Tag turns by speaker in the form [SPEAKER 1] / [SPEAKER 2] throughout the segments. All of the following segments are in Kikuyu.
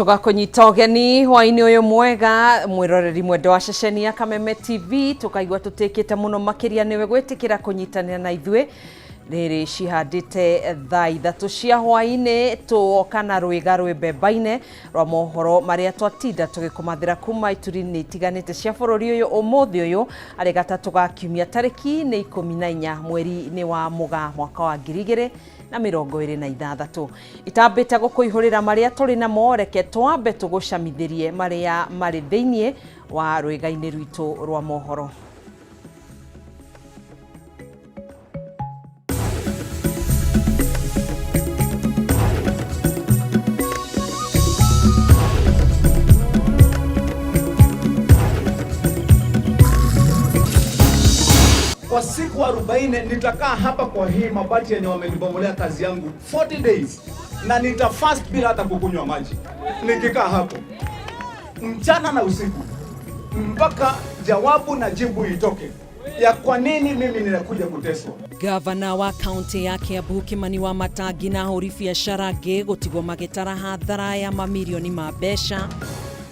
[SPEAKER 1] Tũgakũnyita ũgeni hwainĩ ũyũ mwega, mwĩroreri mwendo wa ceceni ya Kameme TV. Tũkaigua tũtĩkĩte mũno makĩria nĩwe gwĩtĩkĩra kũnyitanĩra na ithuĩ. Rĩrĩ cihandĩte thaa 3 cia hwainĩ, tũoka na rwĩga rwĩ mbembaine rwa mohoro marĩa twatinda tũgĩkũmathĩra kuma ituri-inĩ itiganĩte cia bũrũri ũyũ. Ũmũthĩ ũyũ arĩ gatatũ ga kiumia, tarĩki nĩ 14 mweri-inĩ wa Mũgaa mwaka wa 2026. Itambĩte gũkũihũrĩra marĩa tũrĩ namo, reke twambe tũgũcamithĩrie marĩa marĩ thĩinĩ wa rwĩga-inĩ rwitũ rwa mohoro.
[SPEAKER 2] Kwa siku 40 nitakaa hapa kwa hii mabati yenye wamenibomolea kazi yangu 40 days, na nitafast bila hata kukunywa maji, nikikaa hapo mchana na usiku mpaka jawabu na jibu itoke ya kwa nini mimi ninakuja kuteswa.
[SPEAKER 1] Gavana wa kaunti ya Kiambu Kimani Wamatangi na ahũri biacara angĩ gũtigwo magĩtara hathara ya mamirioni ma mbeca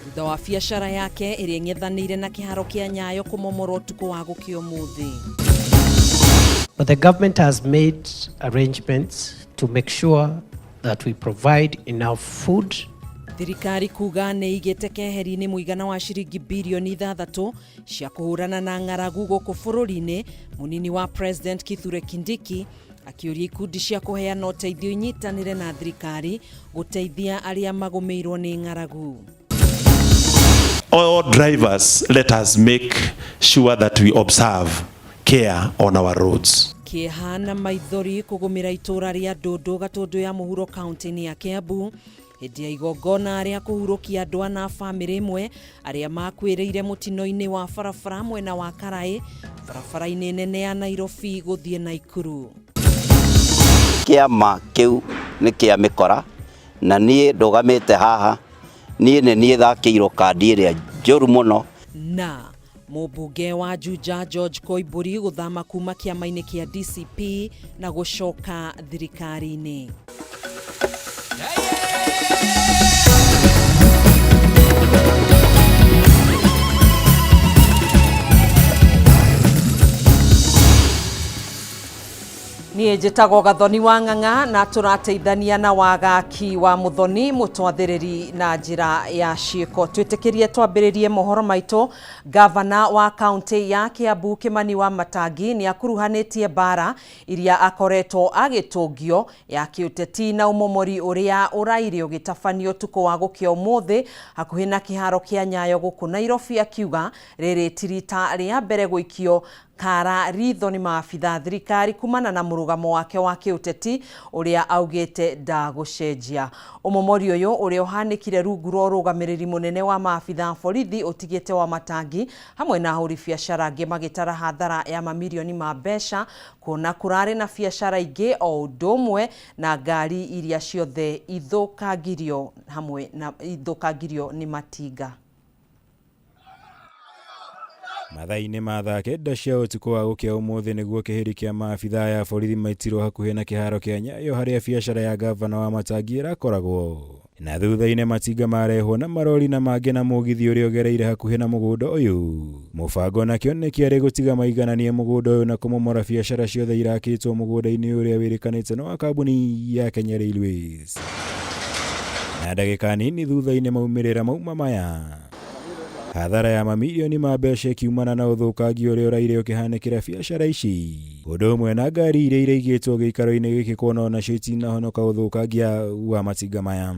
[SPEAKER 1] thutha wa biacara yake ĩrĩa ĩng'ethanĩire na kĩharo kĩa Nyayo kũmomorwo ũtukũ wa gũkĩa ũmũthĩ.
[SPEAKER 3] But the government has made arrangements to make sure that we provide enough food.
[SPEAKER 1] Thirikari kuga nĩ igĩte keheri-inĩ mũigana wa ciringi birioni 6 cia kũhũrana na ng'aragu gũkũ bũrũri-inĩ. Mũnini wa President Kithure Kindiki akĩũria ikundi cia kũheana ũteithio inyitanĩre na thirikari gũteithia arĩa magũmĩirwo nĩ ng'aragu.
[SPEAKER 4] All drivers, let us make sure that we observe care on our roads.
[SPEAKER 1] Kĩeha na maithori kũgũmĩra itũũra rĩa Ndũndũ, Gatũndũ ya Mũhuro, kaunti-inĩ ya Kiambu hĩndĩ ya igongona rĩa kũhurũkia andũ ana a bamĩrĩ ĩmwe arĩa makuĩrĩire mũtino-inĩ wa barabara mwena wa Karaĩ, barabara-inĩ nene ya Nairobi gũthiĩ Naikuru.
[SPEAKER 5] Kĩama kĩu nĩ kĩa mĩkora, na niĩ ndũgamĩte haha, niĩ nĩ niĩ thakĩirwo kandi ĩrĩa njũru mũno.
[SPEAKER 1] Na mũmbunge wa Juja George Koimburi gũthama kuma kĩama-inĩ kĩa DCP na gũcoka thirikari-inĩ. Niĩ njĩtagwo Gathoni wa Ng'ang'a na tũrateithania na Wagaki wa Mũthoni mũtwathĩrĩri na njĩra ya ciĩko. Twĩtĩkĩrie twambĩrĩrie mohoro maitũ. Gavana wa kaunti ya Kiambu Kimani wa Matangi nĩ akuruhanĩtie mbara iria akoretwo agĩtũngio ya kĩũteti na ũmomori ũrĩa ũraire ũgĩtabanio ũtukũ wa gũkĩa ũmũthĩ hakuhĩ na kĩharo kĩa Nyayo gũkũ Nairobi, akiuga rĩrĩ ti rita rĩa mbere gũikio kara ritho nĩ maabitha thirikari kumana na mũrũgamo wake wa kĩũteti ũrĩa augĩte ndagũcenjia. Ũmomori ũyũ ũrĩa ũhanĩkire rungu rwa ũrũgamĩrĩri mũnene wa maabitha borithi ũtigĩte wa Matangi hamwe na ahũri biacara angĩ magĩtara hathara ya mamirioni ma mbeca, kuona kũrarĩ na biacara ingĩ o ũndũ ũmwe na ngari iria ciothe ithũkangirio hamwe na ithũkangirio nĩ matinga.
[SPEAKER 6] Mathaa-inĩ ma thaa 9 cia ũtukũ wa gũkĩa ũmũthĩ nĩguo kĩhĩri kĩa maabitha ya borithi maitirwo hakuhĩ na kĩharo kĩa Nyayo harĩa biacara ya gavana wa Matangi ĩrakoragwo. Na thutha-inĩ matinga marehwo na marori na mangĩ na mũgithi ũrĩa ũgereire hakuhĩ na mũgũnda ũyũ. Mũbango na kĩoneki kĩarĩ gũtiga maigananie mũgũnda ũyũ na kũmomora biacara ciothe irakĩtwo mũgũnda-inĩ ũrĩa wĩrĩkanĩte nĩ wa kambuni ya Kenya Railways. Na ndagĩka nini thutha-inĩ maumĩrĩra mauma maya. Hathara ya mamirioni ma mbeca ĩkiumana na ũthũkangia ũrĩa ũraire ũkĩhanĩkĩra biacara ici. Ũndũ ũmwe na ngari iria iraigĩtwo gĩikaro-inĩ gĩkĩ kuona onacio itinahonoka ũthũkangia wa matinga maya.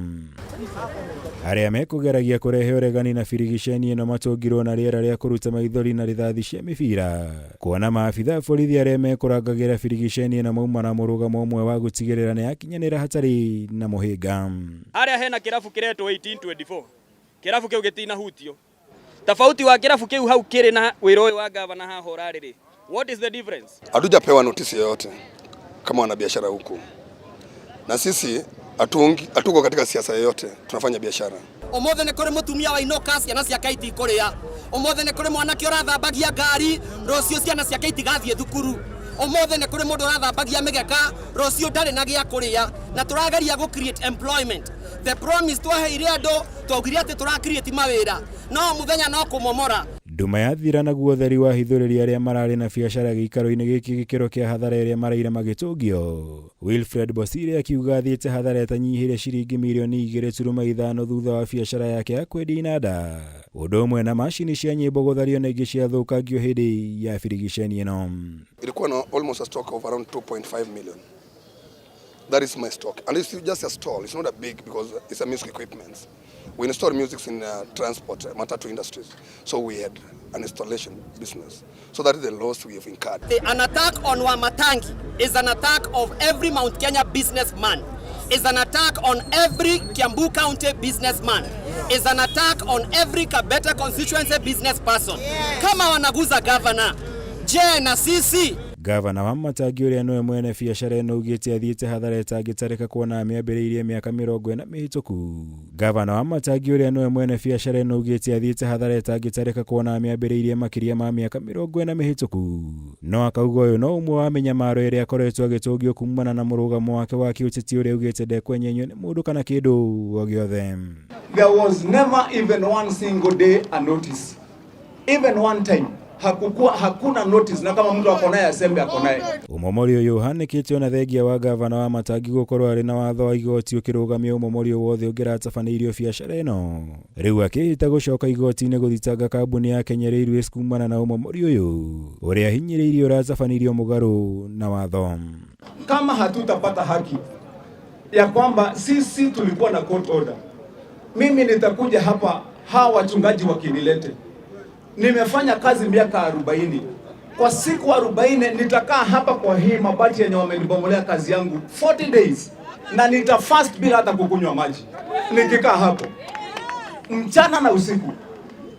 [SPEAKER 6] Arĩa mekũgeragia kũrehe ũregani na birigiceni ĩno matũngirwo na rĩera rĩa kũruta maithori na rithathi cia mĩbira. Kuona maabitha borithi arĩa mekũrangagĩra birigiceni ĩno mauma na mũrũgamo ũmwe wa gũtigĩrĩra nĩ yakinyanĩra hatarĩ na mũhĩnga.
[SPEAKER 7] Harĩa hena kĩrabu kĩretwo 1824, kĩrabu kĩu gĩtinahutio. Tofauti wa kĩrabu kĩu hau kĩrĩ na wĩra ũyũ wa gavana haha ũrarĩ rĩ, what is the difference?
[SPEAKER 8] Hatujapewa notisi yoyote kama wanabiashara huku, na sisi hatuko katika siasa yoyote, tunafanya biashara.
[SPEAKER 9] Ũmũthĩ nĩ kũrĩ mũtumia wainũka ciana ciake itikũrĩa. Ũmũthĩ nĩ kũrĩ mwanake ũrathambagia ngari, rũciũ ciana ciake itigathiĩ thukuru. Umuthi nĩ kũrĩ mũndũ ũrathambagia mĩgeka, rũciũ ndarĩ na gĩa kũrĩa, na tũrageria gũ create employment. The promise twaheire andũ, twaugire atĩ tũra create mawĩra, no mũthenya no kũmomora.
[SPEAKER 6] Nduma yathira naguo ũtheri wahithũrĩria arĩa mararĩ na biacara gĩikaro-inĩ gĩkĩ gĩkĩro kĩa hathara ĩrĩa maraire magĩtũngio. Wilfred Bosire akiuga athiĩte hathara ĩtanyihĩire ciringi mirioni 2.5 thutha wa biacara yake ya kwendia inanda ũndũ ũmwe na macini cia nyĩmbo gũthario na ingĩ ciathũkangio hĩndĩ ya birigiceni ĩno.
[SPEAKER 8] Ilikuwa na almost a stock of around 2.5 million. That is my stock. And it's just a stall. It's not a big because it's a music equipment. We install music in transport, matatu industries. So we had an installation business. So that is the loss we have incurred.
[SPEAKER 9] An attack on Wamatangi is an attack of every Mount Kenya businessman. Is an attack on every Kiambu County businessman. Is an attack on every Kabete constituency business person. Kama wanaguza governor, je, na sisi?
[SPEAKER 6] Gavana wa Matangi ũrĩa nĩwe mwene biacara ĩno augĩte athiĩte hathara ĩtangĩtarĩka kuona amĩambĩrĩirie mĩaka 40 mĩhĩtũku. Gavana wa Matangi ũrĩa nĩwe mwene biacara ĩno augĩte athiĩte hathara ĩtangĩtarĩka kuona amĩambĩrĩirie makĩria ma mĩaka 40 mĩhĩtũku. No akauga ũyũ no ũmwe wa mĩnyamaro ĩrĩa akoretwo agĩtũngio kumana na mũrũgamo wake wa kĩũteti ũrĩa augĩte ndekwenyenyio nĩ mũndũ kana kĩndũ o gĩothe.
[SPEAKER 2] There was never even one single day a notice. Even one time. Hakukuwa, hakuna notice, na kama mtu ako naye asembe ako naye.
[SPEAKER 6] Ũmomori ũyũ ũhanĩkĩte ona thengia wa gavana wa Matangi gũkorwo arĩ na watho wa igoti ũkĩrũgamia ũmomori wothe ũngĩratabanĩirio biacara ĩno. Rĩu akĩhĩta gũcoka igoti-inĩ gũthitanga kambuni ya Kenya Railways kumana na ũmomori ũyũ ũrĩa hinyĩrĩirie ũratabanĩirio mũgarũ na watho.
[SPEAKER 2] Kama hatutapata haki ya kwamba sisi tulikuwa na court order, mimi nitakuja hapa, hawa wachungaji wakinilete. Nimefanya kazi miaka 40. Kwa siku 40 nitakaa hapa kwa hii mabati yenye wamenibomolea kazi yangu 40 days, na nitafast bila hata kukunywa maji. Nikikaa hapo mchana na usiku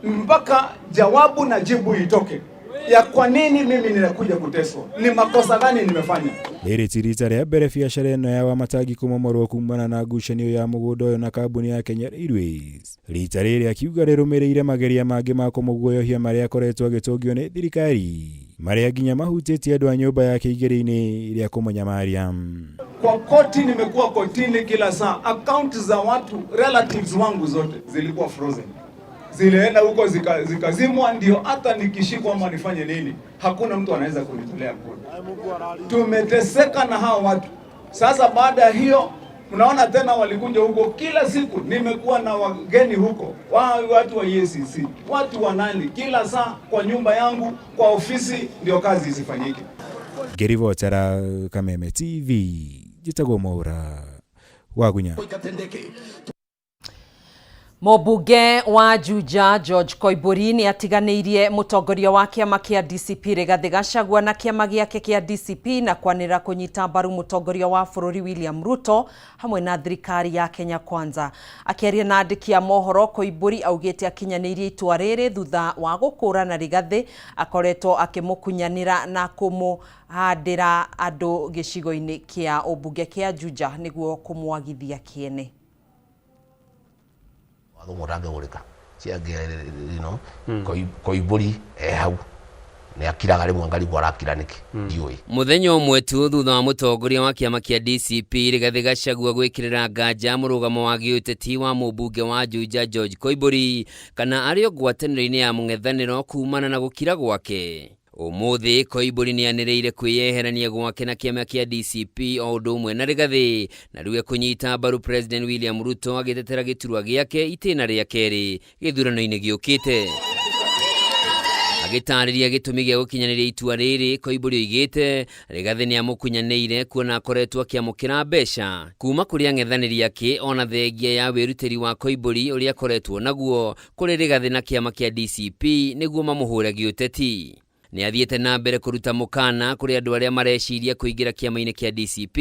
[SPEAKER 2] mpaka jawabu na jibu itoke ya kwa nini mimi ninakuja kuteswa, ni makosa gani nimefanya.
[SPEAKER 6] Rĩrĩ ti rita rĩa mbere biacara ĩno ya Wamatangi kũmomorwo kumana na ngucanio ya mũgũnda ũyũ na kambuni ya Kenya Railways. Rita rĩrĩ akiuga rĩrũmĩrĩire mageria mangĩ ma kũmũguoyohia marĩa akoretwo agĩtũngio nĩ thirikari marĩa nginya mahutĩtie andũ a nyũmba yake igĩrĩ-inĩ rĩa kũmũnyamaria.
[SPEAKER 2] Kwa koti nimekuwa kotini kila saa, account za watu relatives wangu zote zilikuwa frozen, zilienda huko zikazimwa, ndio hata nikishikwa ama nifanye nini hakuna mtu anaweza kunitolea kodi. Tumeteseka na hao watu. Sasa baada ya hiyo mnaona tena walikuja huko kila siku, nimekuwa na wageni huko, watu wa EACC, watu wa nani, kila saa kwa nyumba yangu, kwa ofisi, ndio kazi isifanyike.
[SPEAKER 6] Ngĩribotera Kameme TV, njĩtagwo Mwaura Wagunya.
[SPEAKER 1] Mũmbunge wa Juja George Koimburi nĩ atiganĩirie mũtongoria wa kĩama kĩa DCP Rigathĩ Gachagua na kĩama gĩake kĩa DCP na kwanĩrĩra kũnyita mbaru mũtongoria wa bũrũri William Ruto hamwe na thirikari ya Kenya Kwanza. Akĩaria na andĩki a mohoro, Koimburi augĩte akinyanĩirie itua rĩrĩ thutha wa gũkũrana Rigathĩ akoretwo akĩmũkunyanĩra na kũmũhandĩra andũ gĩcigo-inĩ kĩa ũmbunge kĩa Juja nĩguo kũmwagithia kĩene.
[SPEAKER 10] Watho ũmwe ũtangĩgũrĩka ciangĩ no Koimburi e hau nĩ akiraga rĩmwe ngarigwo arakira nĩkĩ ndiũĩ.
[SPEAKER 11] Mũthenya ũmwe tu thutha wa mũtongoria wa kĩama kĩa DCP Rigathĩ Gachagua gwĩkĩrĩra nganja mũrũgamo wa gĩũteti wa mũmbunge wa Juja George Koimburi kana arĩ o ngwatanĩro-inĩ ya mũng'ethanĩro kumana na gũkira gwake. Ũmũthĩ Koimburi nĩanĩrĩire kwĩyeherania gwake na kĩama kĩa DCP o ũndũ ũmwe na Rigathĩ na rĩu ekũnyita mbaru President William Ruto agĩtetera gĩturwa gĩake itĩna rĩa kerĩ gĩthurano-inĩ gĩũkĩte. Agĩtarĩria gĩtũmi gĩa gũkinyanĩria itua rĩrĩ, Koimburi oigĩte Rigathĩ nĩamũkunyanĩire kuona akoretwo akĩamũkĩra mbeca kuma kũrĩ ang'ethanĩri ake ona thengia ya wĩrutĩri wa Koimburi ũrĩa akoretwo naguo kũrĩ Rigathĩ na kĩama kĩa DCP nĩguo mamũhũre gĩũteti. Nĩ athiĩte na mbere kũruta mũkana kũrĩ andũ arĩa mareciria kũingĩra kĩama-inĩ kĩa DCP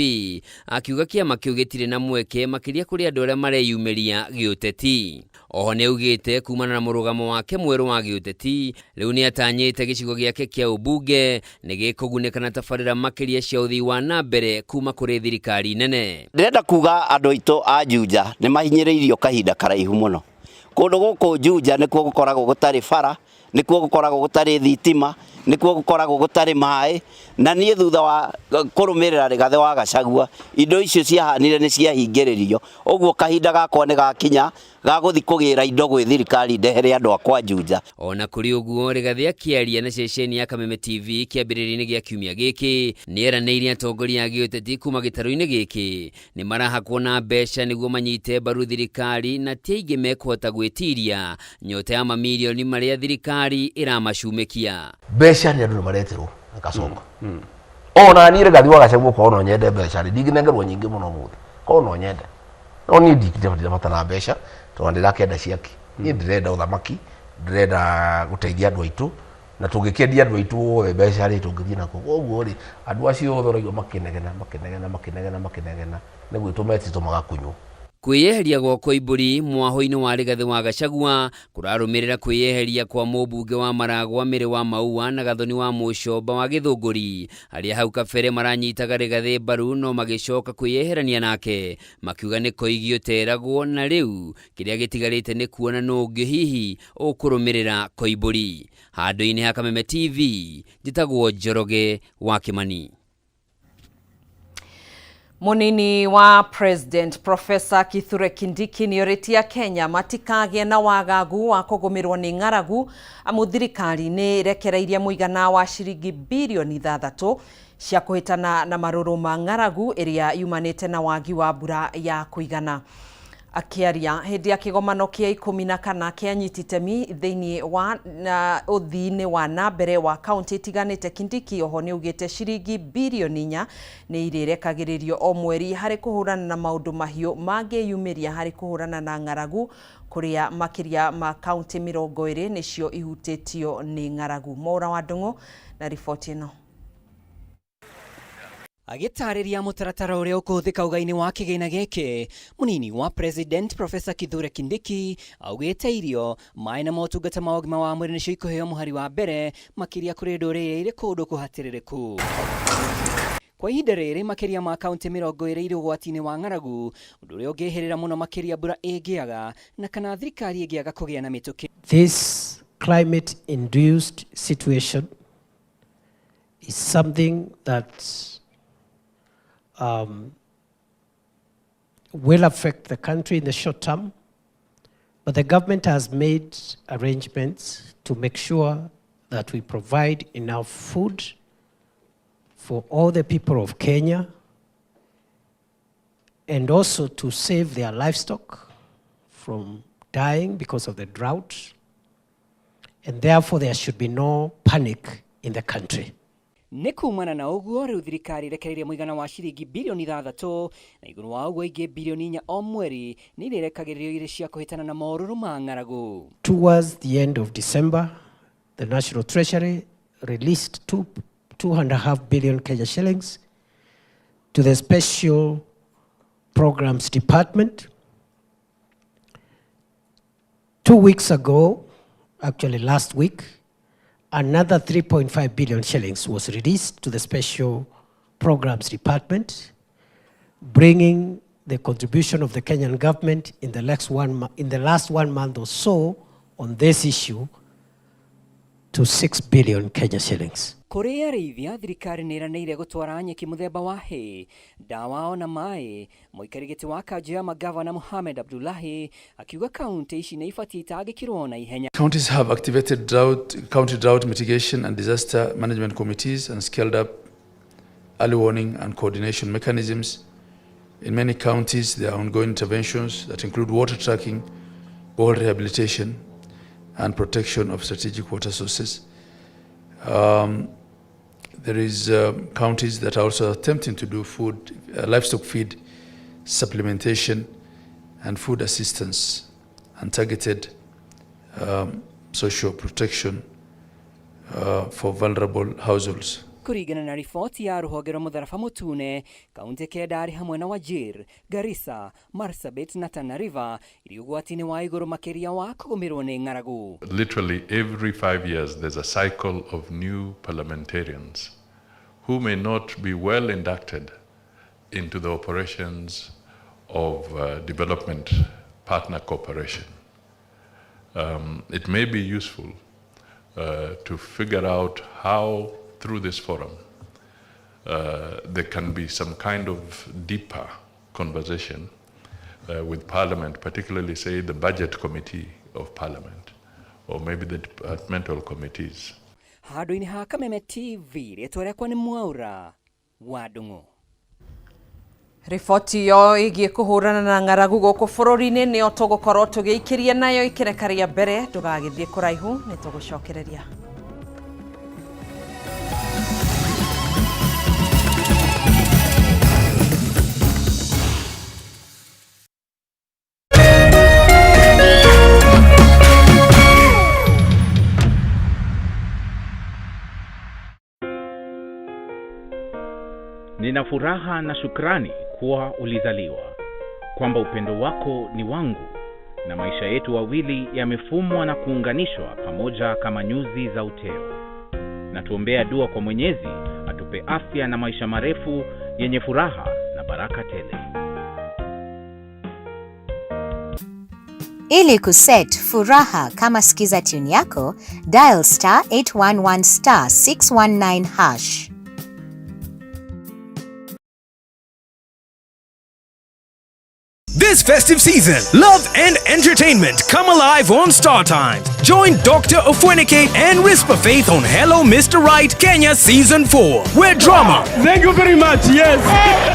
[SPEAKER 11] akiuga kĩama kĩu gĩtirĩ na mweke makĩria kũrĩ andũ arĩa mareyumĩria gĩũteti. Oho nĩ augĩte kumana na mũrũgamo wake mwerũ wa gĩũteti rĩu nĩ atanyĩte gĩcigo gĩake kĩa ũmbunge nĩ gĩkũgunĩka na tabarĩra makĩria cia ũthii wa na mbere kuma kũrĩ thirikari nene.
[SPEAKER 5] Ndĩrenda kuga andũ aitũ a Juja nĩ mahinyĩrĩirio kahinda karaihu mũno. Kũndũ gũkũ Juja nĩkuo gũkoragwo gũtarĩ bara Nĩkuo gũkoragwo gũtarĩ thitima, nĩkuo gũkoragwo gũtarĩ maĩ, na niĩ thutha wa kũrũmĩrĩra Rigathĩ wa Gachagua, indo icio ciahanire nĩ ciahingĩrĩrio. Ũguo kahinda gakwa nĩ gakinya ga gũthiĩ kũgĩra indo gwĩ thirikari ndehere andũ akwa Juja.
[SPEAKER 11] Ona kũrĩ ũguo, Rigathĩ akĩaria na ceceni ya Kameme TV kĩambĩrĩria-inĩ gĩa kiumia gĩkĩ, nĩeranĩire atongoria a gĩũteti kuma gĩtarũ-inĩ gĩkĩ nĩ marahakwo na mbeca nĩguo manyite mbaru thirikari na ti aingĩ mekũhota gwĩtiria nyota ya mamirioni marĩa thirikari ĩramacumĩkia.
[SPEAKER 10] Mbeca nĩ andũ nĩ mareterwo gagacoka. Ona niĩ Rigathi wa Gachagua korwo no nyende mbeca rĩ, ndingĩnengerwo nyingĩ mũno ũmũthĩ, korwo no nyende. No niĩ ndirabatara mbeca tondũ ndĩrakĩenda ciake. Niĩ ndĩrenda ũthamaki, ndĩrenda gũteithia andũ aitũ, na tũngĩkĩendia andũ aitũ othe mbeca rĩ, tũngĩthiĩ nakũ? Koguo rĩ, andũ acio othe ũraigua makĩnegena, makĩnegena, makĩnegena, makĩnegena, nĩ gwĩtwo metĩtwo magakunywo.
[SPEAKER 11] Kwĩyeheria gwa Koimbũri mwahũ-inĩ wa Rigathĩ wa Gachagua kũrarũmĩrĩra kwĩyeheria kwa mũmbunge wa Maragwa Mĩrĩ wa Maua na Gathoni wa Mũcomba wa Gĩthũngũri arĩa hau kabere maranyitaga Rigathĩ mbaru no magĩcoka kwĩyeherania nake makiuga nĩ koigi ũteragwo na rĩu kĩrĩa gĩtigarĩte nĩ kuona nũ ũngĩ hihi ũkũrũmĩrĩra Koimbũri. Handũ-inĩ ha Kameme TV, njĩtagwo Njoroge wa Kĩmani.
[SPEAKER 1] Munini wa President Professor Kithure Kindiki nĩorĩtie Akenya matikagĩe na wagagu wa kũgũmĩrwo nĩ ng'aragu amu thirikari nĩ ĩrekereirie mũigana wa ciringi birioni ithathatũ cia kũhĩtana na marũrũ ma ng'aragu ĩrĩa yumanĩte na wagi wa mbura ya kũigana. Akĩaria hĩndĩ ya kĩgomano kĩa ikũmi na kana kĩa anyiti itemi thĩinĩ wa ũthii-inĩ wa na mbere wa kaunti itiganĩte, Kindiki oho nĩaugĩte ciringi birioni inya nĩ irĩrekagĩrĩrio o mweri harĩ kũhũrana na maũndũ mahiũ mangĩyumĩria harĩ kũhũrana na ng'aragu kũrĩa makĩria ma kaunti mĩrongo ĩrĩ nĩcio ihutĩtio nĩ ng'aragu. Mwaura wa Ndung'u na riboti ĩno.
[SPEAKER 12] Agĩtarĩria mũtaratara ũrĩa ũkũhũthĩka ũgai-inĩ wa kĩgĩna gĩkĩ, mũnini wa President Professor Kithure Kindiki augĩte irio, maĩ na motungata ma ũgima wa mwĩrĩ nĩcio ikũheo mũhari wa mbere makĩria kũrĩ ndũrĩrĩ iria irĩ kũndũ kũhatĩrĩrĩku. Kwa ihinda rĩrĩ makĩria ma kaunti 20 irĩ ũgwati-inĩ wa ng'aragu, ũndũ ũrĩa ũngĩhĩrĩra mũno makĩria mbura ĩngĩaga na kana thirikari ĩngĩaga kũgĩa na mĩtũkĩ.
[SPEAKER 3] This climate induced situation is something that will affect the country in the short term, but the government has made arrangements to make sure that we provide enough food for all the people of Kenya and also to save their livestock from dying because of the drought, and therefore there should be no panic in the country.
[SPEAKER 12] Nĩ kumana na ũguo rĩu thirikari ĩrekereirie mũigana wa ciringi birioni ithathatũ na igũrũ wa ũguo ingĩ birioni inya o mweri nĩ irĩrekagĩrĩrio irĩ cia kũhĩtana na morũrũ ma ng'aragu.
[SPEAKER 3] Towards the end of December, the National Treasury released two and a half billion Kenya shillings to the Special Programs Department. 2 weeks ago, actually last week, another 3.5 billion shillings was released to the Special Programs Department, bringing the contribution of the Kenyan government in the last 1 month or so on this issue to 6 billion Kenya shillings.
[SPEAKER 12] Kũrĩ arĩithia, thirikari nĩ ĩranĩire gũtwara nyeki mũthemba wa hay, ndawa ona maĩ. Mũikari gĩtĩ wa kanjũ ya magavana Mohamed Abdullahi akiuga kaunti ici nĩ ibatiĩ itangĩkĩrwo na ihenya.
[SPEAKER 13] Counties have activated county drought mitigation and disaster management committees and scaled up early warning and coordination mechanisms. In many counties, there are ongoing interventions that include water tracking, borehole rehabilitation, and protection of strategic water sources. There is counties that are also attempting to do livestock feed supplementation and food assistance and targeted social protection for vulnerable households.
[SPEAKER 12] Kũringana na riboti ya rũhonge rwa mũtharaba mũtune, kaunti kenda arĩ hamwe na Wajir, Garissa, Marsabit na Tana River irĩ ũgwati-inĩ wa igũrũ makĩria wa kũgũmĩrwo nĩ ng'aragu.
[SPEAKER 14] Literally every 5 years there's a cycle of new parliamentarians who may not be well inducted into the operations of development partner cooperation. It may be useful to figure out how, through this forum, there can be some kind of deeper conversation with Parliament, particularly, say, the Budget Committee of Parliament, or maybe the departmental committees.
[SPEAKER 12] Handũ-inĩ ha Kameme TV, rĩtwa rĩakwa nĩ Mwaura wa Ndung'u.
[SPEAKER 1] Riboti ĩyo ĩgiĩ kũhũrana na ng'aragu gũkũ bũrũri-inĩ nĩyo tũgũkorwo tũgĩikĩria nayo ikereka rĩa mbere. Ndũgagĩthiĩ kũraihu, nĩ tũgũcokereria.
[SPEAKER 15] Nina furaha na shukrani kuwa ulizaliwa, kwamba upendo wako ni wangu na maisha yetu wawili yamefumwa na kuunganishwa pamoja kama nyuzi za uteo. Na tuombea dua kwa Mwenyezi atupe afya na maisha marefu yenye furaha na baraka tele.
[SPEAKER 16] Ili kuset furaha kama skiza tune yako, dial star 811 star 619 hash.
[SPEAKER 17] This festive season, love and entertainment come alive on Star Times. Join Dr. Ofweneke and Rispa Faith on Hello Mr. Right Kenya Season 4, where drama,
[SPEAKER 18] Thank you very much, yes,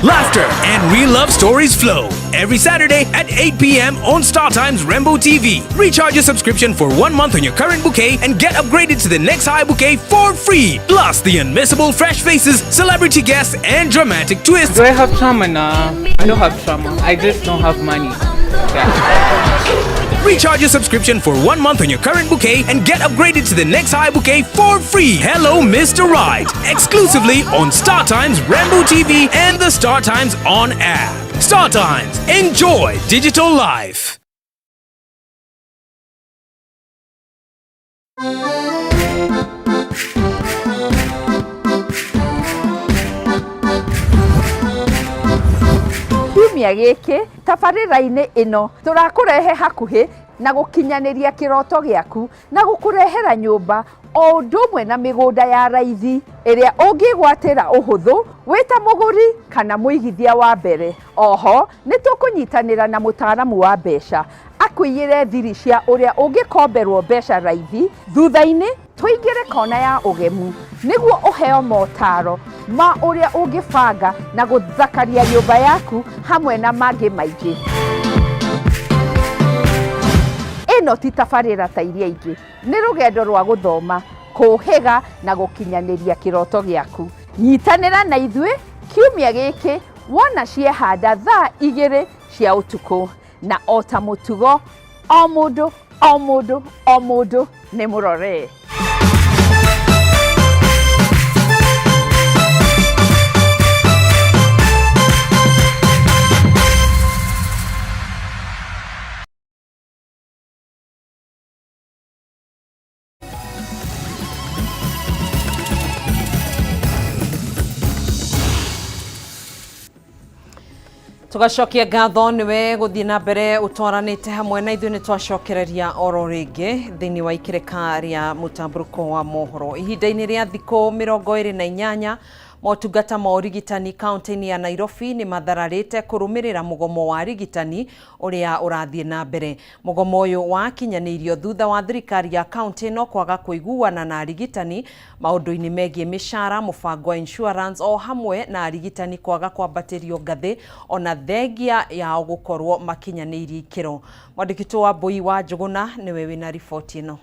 [SPEAKER 17] laughter, and real love stories flow. Every Saturday at 8 p.m. on Star Times Rembo TV. Recharge your subscription for 1 month on your current bouquet and get upgraded to the next high bouquet for free. Plus, the unmissable fresh faces, celebrity guests, and dramatic twists.
[SPEAKER 19] Do I have trauma? Nah, I don't have trauma. I just don't have money. Yeah.
[SPEAKER 17] Recharge your subscription for 1 month on your current bouquet and get upgraded to the next high bouquet for free. Hello, Mr. Right. Exclusively on Star Times Rambo TV and the Star Times On app. Star Times. Enjoy digital life.
[SPEAKER 20] Kiumia gĩkĩ tabarĩra-inĩ ĩno tũrakũrehe hakuhĩ na gũkinyanĩria kĩroto gĩaku na gũkũrehera nyũmba o ũndũ ũmwe na mĩgũnda ya raithi ĩrĩa ũngĩgwatĩra ũhũthũ wĩ ta mũgũri kana mũigithia wa mbere. Oho nĩ tũkũnyitanĩra na mũtaaramu wa mbeca akũiyĩre thiri cia ũrĩa ũngĩkomberwo mbeca raithi. Thutha-inĩ tũingĩre kona ya ũgemu nĩguo ũheo motaro ma ũrĩa ũngĩbanga na gũthakaria nyũmba yaku hamwe na mangĩ maingĩ. Ĩno ti tabarĩra ta iria ingĩ, nĩ rũgendo rwa gũthoma, kũũhĩga na gũkinyanĩria kĩroto gĩaku. Nyitanĩra na ithuĩ kiumia gĩkĩ wona ciehanda thaa 2 cia ũtukũ, na o ta mũtugo o mũndũ o mũndũ o mũndũ nĩ mũrore.
[SPEAKER 1] Tugacokia ngatho niwe guthie na mbere utwaranite hamwe na ithuĩ nĩ twacokereria oro rĩngĩ thĩinĩ wa ikĩrĩka rĩa mũtambũrũko wa mohoro. Ihinda-inĩ rĩa thikũ 28 motungata ma ũrigitani kaunti-inĩ ya Nairobi nĩ mathararĩte kũrũmĩrĩra mũgomo wa arigitani ũrĩa ũrathiĩ na mbere. Mũgomo ũyũ wakinyanĩirio thutha wa thirikari ya kaunti ĩno kwaga kũiguana na arigitani maũndũ-inĩ megiĩ mĩcara, mũbango wa insurance o hamwe na arigitani kwaga kwambatĩrio ngathĩ ona thengia yao gũkorwo makinyanĩirie ikĩro. Mwandĩki wa Mbui wa Njũgũna nĩwe wĩna riboti ĩno.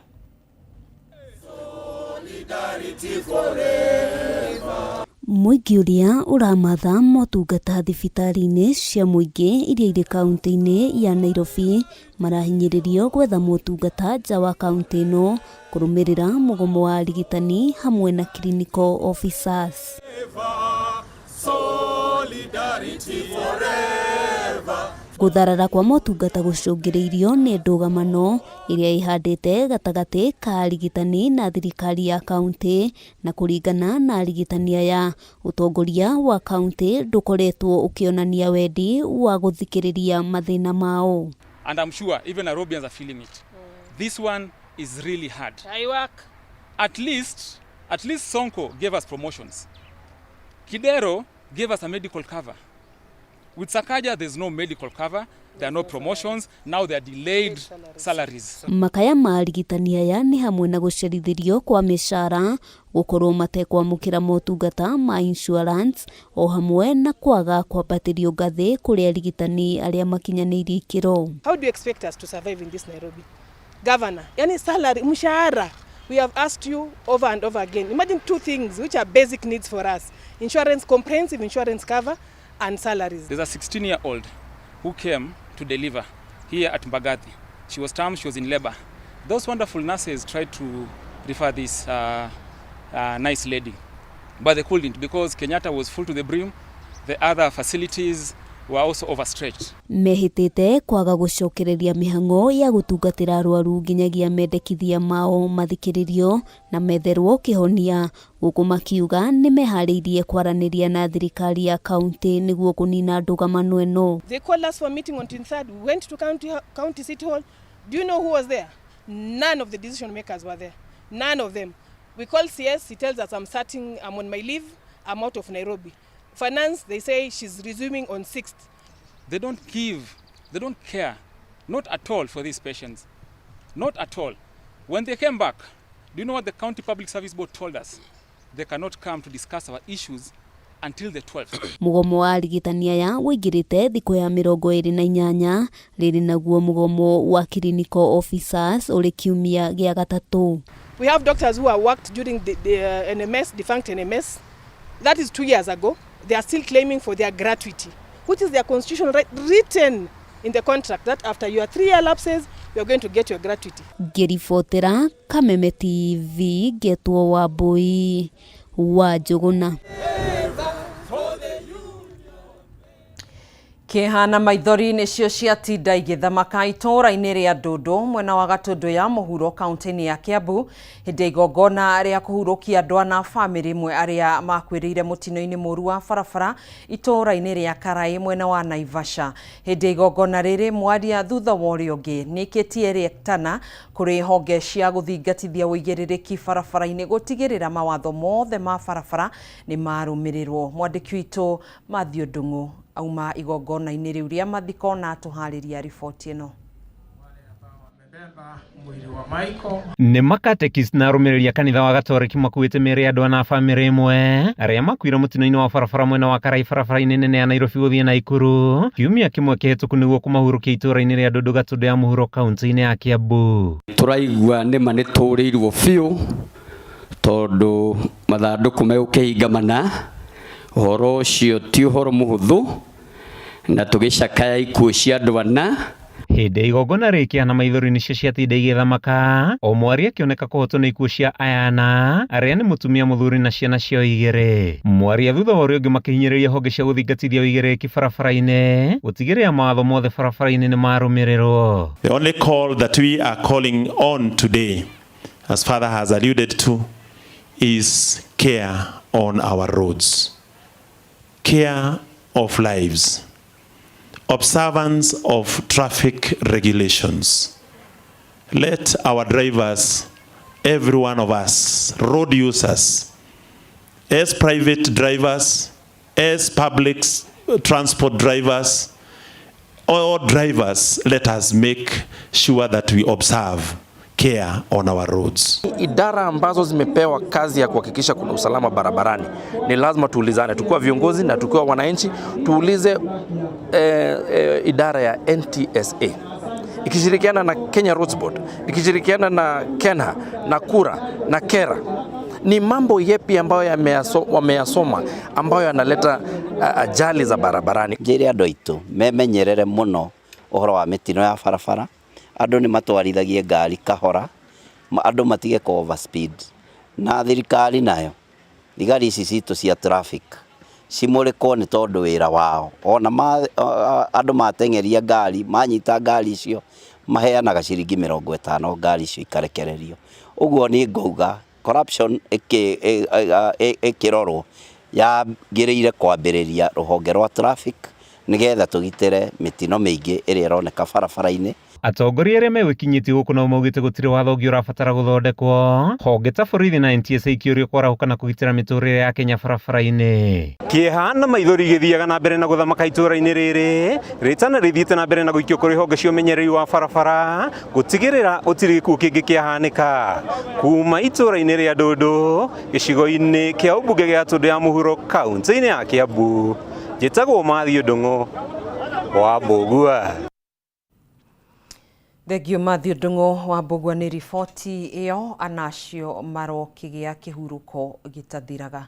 [SPEAKER 21] Mũingĩ ũrĩa ũramatha motungata thibitarĩ-inĩ cia mũingĩ iria irĩ kaunti-inĩ ya Nairobi marahinyĩrĩrio gwetha motungata nja wa kaunti ĩno kũrũmĩrĩra mũgomo wa arigitani hamwe na clinical officers. Gũtharara kwa motungata gũcũngĩrĩirio nĩ ndũgamano ĩrĩa ĩhandĩte gatagatĩ ka arigitani na thirikari ya kaunti, na kũringana na arigitani aya, ũtongoria wa kaunti ndũkoretwo ũkĩonania wendi wa gũthikĩrĩria mathĩna mao.
[SPEAKER 22] And I'm sure even Nairobians are feeling it. This one is really hard.
[SPEAKER 19] I work
[SPEAKER 18] At least, at least Sonko gave us promotions. Kidero gave us a medical cover. With Sakaja, there's no medical cover, there are no promotions, now there are delayed salaries.
[SPEAKER 21] Makaya ma arigitani aya nĩ hamwe na gũcerithĩrio kwa mĩcara, gũkorwo matekwamũkĩra motungata ma insurance o hamwe na kwaga kwambatĩrio ngathĩ kũrĩ arigitani arĩa makinyanĩirie ikĩro.
[SPEAKER 22] How do you expect us to survive in this Nairobi? Governor, yani salary, mshahara, we have asked you over and over again. Imagine two things which are basic needs for us. Insurance, comprehensive insurance cover and salaries.
[SPEAKER 18] There's a 16-year-old who came to deliver here at Mbagathi. She was termed, she was in labor. Those wonderful nurses tried to refer this nice lady, but they couldn't because Kenyatta was full to the brim. The other facilities were also overstretched.
[SPEAKER 21] Mehĩtĩte kwaga gũcokereria mĩhang'o ya gũtungatĩra arwaru nginyagia mendekithia mao mathikĩrĩrio na metherwo kĩhonia gũkũ makiuga nĩmeharĩirie kwaranĩria na thirikari ya kaunti nĩguo kũnina ndũgamano ĩno.
[SPEAKER 22] They called us for a meeting on 23rd. We went to county City Hall. Do you know who was there? None of the decision makers were there. None of them. We called CS, he tells us I'm starting, I'm on my leave, I'm out of Nairobi. Finance, they say she's resuming on 6th.
[SPEAKER 18] They don't give, they don't care, not at all for these patients. Not at all. When they came back, do you know what the County Public Service Board told us? They cannot come to discuss our issues until the 12th.
[SPEAKER 21] Mũgomo wa arigitani aya ũingĩrĩte thikũ ya 28, rĩrĩ naguo mũgomo wa clinical officers ũrĩ kiumia gĩa gatatũ.
[SPEAKER 22] We have doctors who have worked during the NMS, defunct NMS. That is 2 years ago. They are still claiming for their gratuity, which is their constitutional right written in the contract that after your 3-year lapses, you are going to get your gratuity.
[SPEAKER 21] Ngĩribotera Kameme TV, ngetwo Wambui wa Njũgũna.
[SPEAKER 1] Kĩeha na maithori nĩcio ciatinda igĩthamaka itũũra-inĩ rĩa Ndũndũ mwena wa Gatũndũ ya mũhuro kaunti-inĩ ya Kiambu hĩndĩ ya igongona rĩa kũhurũkia andũ ana bamĩrĩ ĩmwe arĩa makuĩrĩire mũtino-inĩ mũru wa barabara itũũra-inĩ rĩa Karaĩ mwena wa Naivasha. Hĩndĩ ya igongona rĩrĩ mwaria thutha wa ũrĩa ũngĩ nĩkĩtie rĩetana kũrĩ honge cia gũthingatithia ũigĩrĩrĩki barabara-inĩ gũtigĩrĩra mawatho mothe ma barabara nĩ marũmĩrĩrwo. Mwandĩki witũ Matthew Ndung'u auma igongona-inĩ rĩu rĩa mathiko na atũharĩria riboti ĩno.
[SPEAKER 23] Nĩ makatekis na arũmĩrĩri a kanitha wa Gatoreki makuĩte mĩĩrĩ ya andũ ana a bamĩrĩ ĩmwe arĩa makuire mũtino-inĩ wa barabara mwena wa Karai barabara-inĩ nene ya Nairobi gũthiĩ Naikuru kiumia kĩmwe kĩhĩtũku nĩguo kũmahurũkia itũũra-inĩ rĩa Ndũndũ Gatũndũ ya mũhuro kaunti-inĩ ya Kiambu.
[SPEAKER 24] Tũraigua nĩma nĩ tũrĩirwo biũ tondũ mathandũkũ megũkĩhinga mana, ũhoro ũcio ti ũhoro mũhũthũ na tũgĩcakaya ikuũ cia andũ ana.
[SPEAKER 23] Hĩndĩ ya igongona rĩkĩa na maithori nĩcio ciatinda igĩthamaka, o mwaria akĩoneka kũhotwo nĩ ikuũ cia aya ana arĩa nĩ mũtumia mũthuri na ciana ciao igĩrĩ. Mwaria thutha wa ũrĩa ũngĩ makĩhinyĩrĩria honge cia gũthingatithia ũigĩrĩrĩki barabara-inĩ gũtigĩrĩra mawatho mothe barabara-inĩ nĩ marũmĩrĩrwo.
[SPEAKER 4] The only call that we are calling on today, as Father has alluded to, is care on our roads, care of lives, observance of traffic regulations. Let our drivers, every one of us, road users, as private drivers, as public transport drivers, all drivers, let us make sure that we observe care on our roads.
[SPEAKER 25] Idara ambazo zimepewa kazi ya kuhakikisha kuna usalama barabarani, ni lazima tuulizane, tukiwa viongozi na tukiwa wananchi, tuulize idara ya NTSA ikishirikiana na Kenya Roads Board, ikishirikiana na KeNHA na KURA na KeRRA, ni mambo yepi ambayo wameyasoma ambayo yanaleta ajali za barabarani.
[SPEAKER 5] Njĩre andũ aitũ memenyerere mũno ũhoro wa mĩtino ya barabara, andũ nĩ matwarithagie ngari kahora, andũ matige kũ overspeed, na thirikari nayo thigari ici citũ cia traffic cimũrĩkwo nĩ tondũ wĩra wao ona andũ mateng'eria ngari manyita ngari icio maheanaga ciringi 50 ngari icio ikarekererio. Ũguo nĩ ngauga corruption ĩkĩrorwo yagĩrĩire kwambĩrĩria rũhonge rwa traffic nĩgetha tũgitĩre mĩtino mĩingĩ ĩrĩa ĩroneka barabara-inĩ.
[SPEAKER 23] Atongoria arĩa megwĩkinyĩtie gũkũ nao maugĩte gũtirĩ watho ũngĩ ũrabatara gũthondekwo, honge ta borithi na NTSA ikĩũrio kwarahũka na kũgitĩra mĩtũrĩre ya Kenya barabara-inĩ. Kĩeha na maithori igĩthiaga na mbere na gũthamaka itũũra-inĩ rĩrĩ, rĩtana rĩthiĩte na mbere na gũikio kũrĩ honge cia ũmenyereri wa barabara gũtigĩrĩra gũtirĩ gĩkuũ kĩngĩ kĩahanĩka. Kuma itũũra-inĩ rĩa Ndũndũ, gĩcigo-inĩ kĩa ũmbunge gĩa Tũndũ ya Mũhuro, kaunti-inĩ ya Kĩambu, njĩtagwo Mathiũ Ndung'u wa Mbũgua.
[SPEAKER 1] Thengio Mathiũ Ndung'u wa Mbũgua nĩ riboti ĩyo, anacio marokĩgĩa kĩhurũko gĩtathiraga.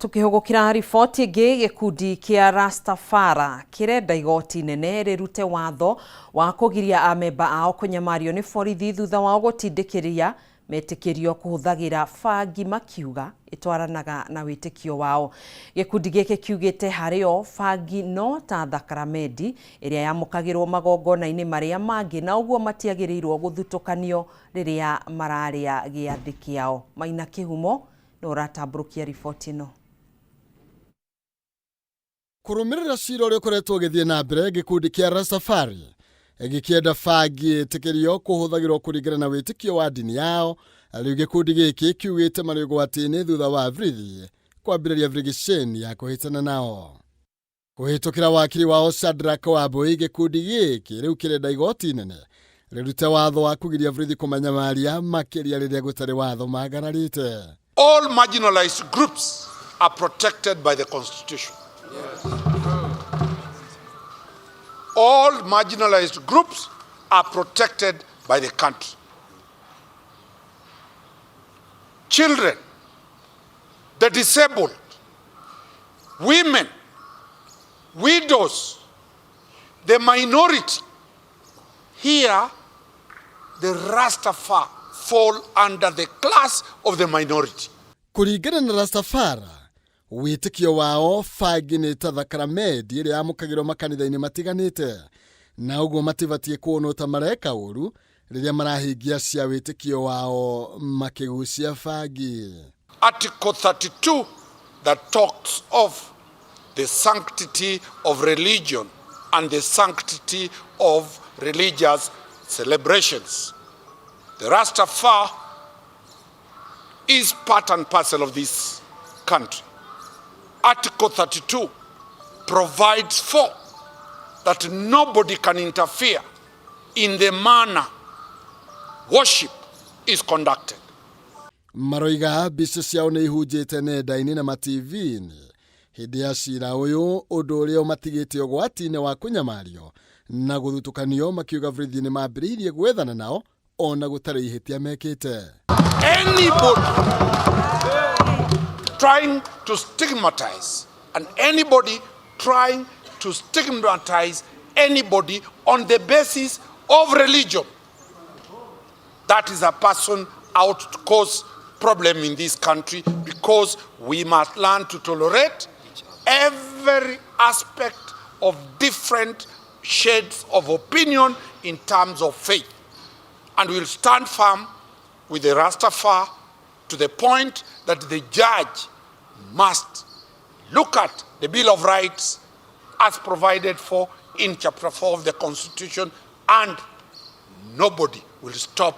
[SPEAKER 1] Tukĩhũgũkĩra riboti ĩngĩ, gĩkundi kĩa Rastafara kĩrenda igoti inene rĩrute watho wa kũgiria amemba ao kũnyamario nĩ borithi thutha wao gũtindĩkĩria metĩkĩrio kũhũthagĩra bangi makiuga ĩtwaranaga na wĩtĩkio wao. Gĩkundi gĩkĩ kiugĩte harĩ o bangi no ta thakaramendi ĩrĩa yamũkagĩrwo magongona-inĩ marĩa mangĩ na ũguo matiagĩrĩirwo gũthutũkanio rĩrĩa mararĩa gĩathĩ kĩao. Maina Kĩhumo nĩ ũratambũrũkia riboti ĩno.
[SPEAKER 2] Kũrũmĩrĩra cira ũrĩa ũkoretwo ũgĩthiĩ na mbere, gĩkundi kĩa Rastafari gĩkĩenda bangi ĩtĩkĩrio kũhũthagĩrwo kũringana na wĩtĩkio wa ndini yao. Rĩu gĩkundi gĩkĩ kiugĩte marĩ ũgwati-inĩ thutha wa borithi kwambĩrĩria brigiceni ya kũhĩtana nao. Kũhĩtũkĩra wakiri wao Shadrack Wambui, gĩkundi gĩkĩ rĩu kĩrenda igoti inene rĩrute watho wa kũgiria borithi kũmanyamaria makĩria rĩrĩa gũtarĩ watho magararĩte.
[SPEAKER 6] All marginalized groups are protected by the Constitution. Yes. All marginalized groups are protected by the country. Children, the disabled, women, widows, the minority. Here, the Rastafari fall under the class of the minority.
[SPEAKER 2] Kũringana na Rastafari, wĩtĩkio wao bangi nĩ ta thakramenti ĩrĩa yamũkagĩrwo makanitha-inĩ matiganĩte, na ũguo matibatiĩ kuonwo ta mareka ũru rĩrĩa marahingia cia wĩtĩkio wao makĩgucia bangi.
[SPEAKER 6] Article 32 that talks of the sanctity of religion and the sanctity of religious celebrations. The Rastafari is part and parcel of this country. Article 32 provides for that nobody can interfere in the manner worship is conducted.
[SPEAKER 2] Maroiga mbica ciao nĩ ihunjĩte nenda-inĩ na ma-TV-inĩ hĩndĩ ya cira ũyũ, ũndũ ũrĩa ũmatigĩte ũgwati-inĩ wa kũnyamario na gũthutũkanio, makiuga borithi nĩ mambĩrĩirie gwethana nao ona gũtarĩ ihĩtia mekĩte.
[SPEAKER 6] Anybody trying to stigmatize and anybody trying to stigmatize anybody on the basis of religion, that is a person out to cause problem in this country, because we must learn to tolerate every aspect of different shades of opinion in terms of faith. And we'll stand firm with the Rastafari to the point that the judge must look at the Bill of Rights as provided for in Chapter 4 of the Constitution, and nobody will stop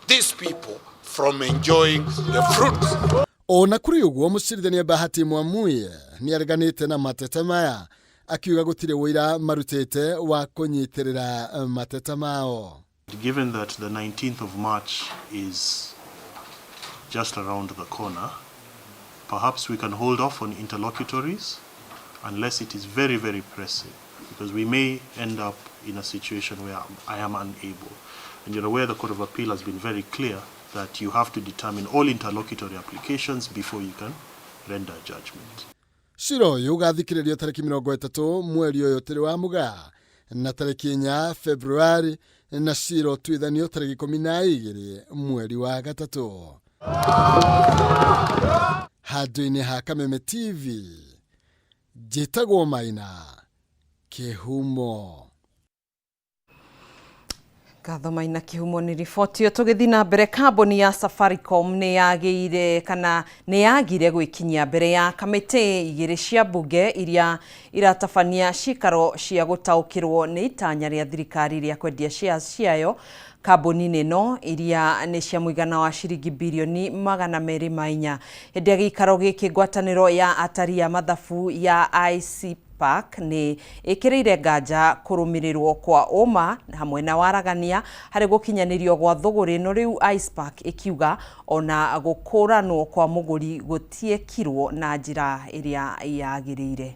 [SPEAKER 6] these people from enjoying the fruits.
[SPEAKER 2] Ona kũrĩ ũguo, mũcirithania Bahati Mwamuye nĩ areganĩte na mateta maya, akiuga gũtirĩ ũira marutĩte wa kũnyitĩrĩra mateta mao.
[SPEAKER 7] Given that the 19th of March is just around the corner, perhaps we can hold off on interlocutories unless it is very, very pressing, because we may end up in a situation where I am unable. And you're aware the Court of Appeal has been very clear that you have to determine all interlocutory applications before you can render a judgment.
[SPEAKER 2] Cira ũyũ ũgathikĩrĩrio tarĩki 30 mweri ũyũ tũrĩ wa Mũgaa na tarĩki 4 Februari, na cira ũtuithanio tarĩki 12 mweri wa gatatũ. Handũ-inĩ ha Kameme TV, njĩtagwo Maina Kĩhumo.
[SPEAKER 1] Ngatho Maina Kĩhumo nĩ riboti ĩyo. Tũgĩthiĩ na mbere, kambuni ya Safaricom nĩ yagĩire kana nĩ yagire gwĩkinyia mbere ya kamĩtĩ igĩrĩ cia mbunge iria iratabania cikaro cia gũtaũkĩrwo nĩ itanya rĩa thirikari rĩa kwendia shares ciayo kambuni-inĩ ĩno iria nĩ cia mũigana wa ciringi birioni 204. Hĩndĩ ya gĩikaro gĩkĩ, ngwatanĩro ya atari a mathabu ya IC Park nĩ ĩkĩrĩire nganja kũrũmĩrĩrwo kwa ũma hamwe na waragania harĩ gũkinyanĩrio gwa thũgũrĩ ĩno. Rĩu ICPAK ĩkiuga ona gũkũranwo kwa mũgũri gũtiekirwo na njĩra ĩrĩa yagĩrĩire.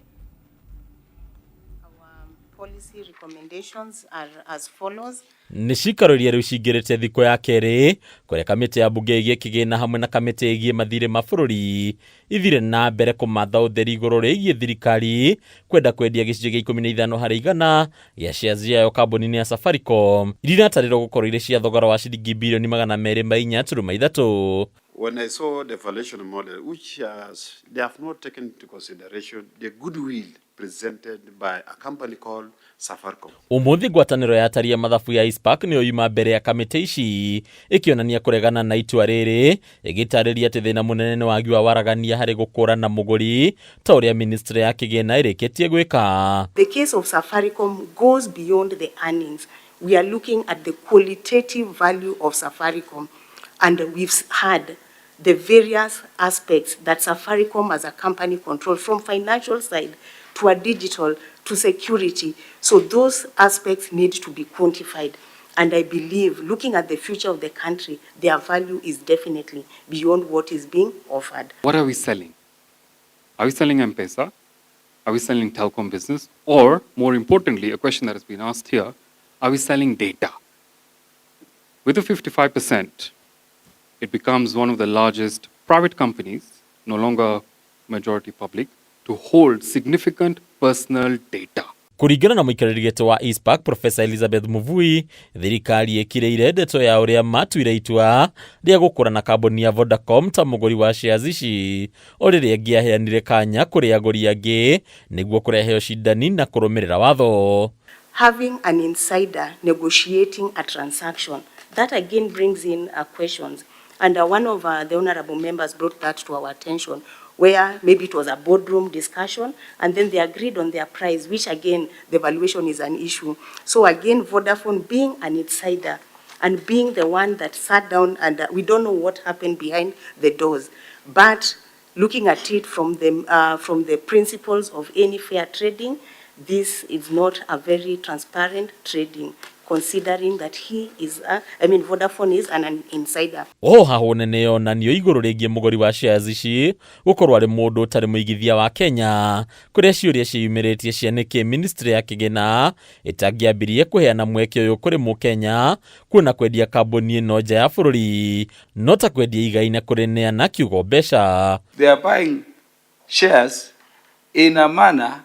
[SPEAKER 3] Policy recommendations are as follows.
[SPEAKER 8] Nĩ cikaro iria rĩu cingĩrĩte thikũ ya kerĩ kũrĩa kamĩtĩ ya mbunge ĩgiĩ kĩgĩna hamwe na kamĩtĩ ĩgiĩ mathirĩ ma bũrũri ithire na mbere kũmatha ũtheri igũrũ rĩgiĩ thirikari kwenda kwendia gĩcunjĩ gĩa 15% gĩa shares yayo kambuni-inĩ ya Safaricom iria iratarĩrwo gũkorwo irĩ cia thogora wa ciringi birioni 204.3.
[SPEAKER 9] When I saw the valuation model, which has, they have not taken into consideration the goodwill presented by a company called Safaricom.
[SPEAKER 8] Umuthi ngwatanĩro ya atari a mathabu ya ICPAK nĩyo yuma mbere ya kamĩtĩ ici ĩkĩonania kũregana na itua rĩrĩ, ĩgĩtarĩria atĩ thĩna mũnene nĩ wagi wa waragania harĩ gũkũrana mũgũri ta ũrĩa ministry ya kĩgĩna ĩrĩkĩtie gwĩka.
[SPEAKER 3] The case of Safaricom goes beyond the earnings. We are looking at the qualitative value of Safaricom, and we've had the various aspects that Safaricom as a company controls, from financial side to a digital to security. So those aspects need to be quantified. And I believe, looking at the future of the country, their value is definitely beyond what is being offered.
[SPEAKER 10] What are we selling? Are we selling M-Pesa? Are we selling telecom business? Or, more importantly, a question that has been asked here, are we selling data? With the 55%, it becomes one of the largest private companies, no longer majority public, to hold significant personal data.
[SPEAKER 8] Kũringana na mũikarĩri gĩtĩ wa ICPAK Professor Elizabeth Muvui, thirikari ĩkirĩire ndeto ya ũrĩa matuire itua rĩa gũkũrana kambuni ya Vodacom ta mũgũri wa shares ici o rĩrĩa ĩngĩaheanire kanya kũrĩ agũri angĩ nĩguo kũrehe ũcindani na kũrũmĩrĩra watho.
[SPEAKER 3] Having an insider negotiating a transaction, that again brings in questions. And one of the honorable members brought that to our attention, where maybe it was a boardroom discussion, and then they agreed on their price, which again, the valuation is an issue. So again, Vodafone being an insider and being the one that sat down, and we don't know what happened behind the doors, but looking at it from the principles of any fair trading, this is not a very transparent trading, considering that he is, I mean, Vodafone is an insider.
[SPEAKER 8] O haho nene yonanio igũrũ rĩgiĩ mũgũri wa shares ici gũkorwo arĩ mũndũ ũtarĩ mũigithia wa Kenya, kũrĩa ciũria ciĩyumĩrĩtie cia nĩkĩ ministry ya kĩgĩna ĩtangĩambirie kũheana mweke ũyũ kũrĩ mũkenya, kuona kwendia kambuni ĩno nja ya bũrũri no ta kwendia igai na kũrĩneana kiugo mbeca.
[SPEAKER 11] They are buying shares in a manner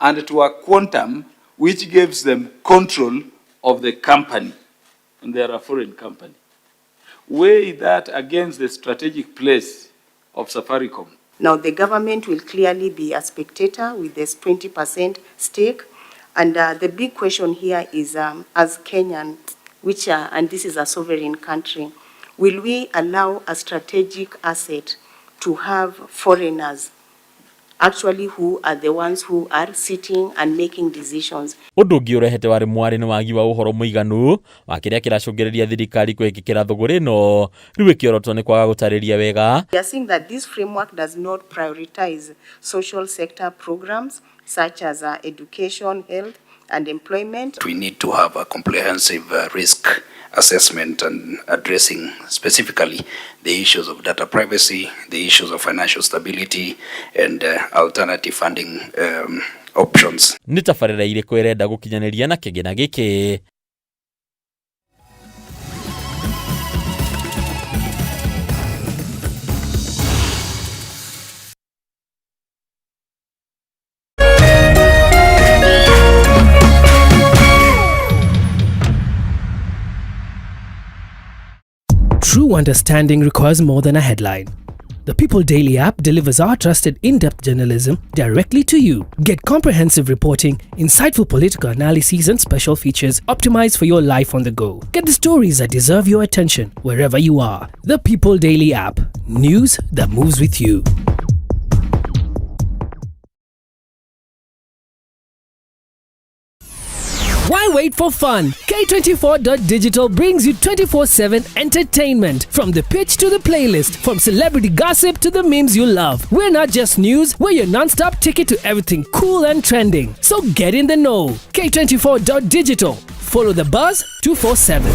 [SPEAKER 11] and to a quantum which gives them control of the company, and they are a foreign company. Weigh that against the strategic place of Safaricom.
[SPEAKER 3] Now, the government will clearly be a spectator with this 20% stake. And the big question here is, as Kenyan, and this is a sovereign country, will we allow a strategic asset to have foreigners actually who are the ones who are sitting and making decisions?
[SPEAKER 8] Ũndũ ũngĩ ũrehete warĩ mwarĩ nĩ wagi wa ũhoro mũiganu wa kĩrĩa kĩracũngĩrĩria thirikari kwĩhĩkĩra thũgũrĩ ĩno, rĩu ĩkĩorotwo nĩ kwaga gũtarĩria wega.
[SPEAKER 3] We are seeing that this framework does not prioritize social sector programs such as education, health, and employment.
[SPEAKER 26] We need to have a comprehensive risk assessment and addressing specifically the issues of data privacy, the issues of financial stability, and alternative funding options.
[SPEAKER 8] Nĩ tabarĩra irĩkũ ĩrenda gũkinyanĩria na kĩgĩna gĩkĩ?
[SPEAKER 17] True understanding requires more than a headline.
[SPEAKER 12] The People Daily app delivers our trusted in depth journalism directly to you. Get comprehensive reporting, insightful political analyses, and special features optimized for your life on the go. Get the stories that deserve your attention wherever you are. The People Daily app. News that moves with you. Why wait for fun? K24.digital brings you 24/7 entertainment. From the pitch to the playlist, from celebrity gossip to the memes you love. We're not just news, we're your non stop ticket to everything cool and trending. So get in the know. K24.digital. Follow the buzz 247.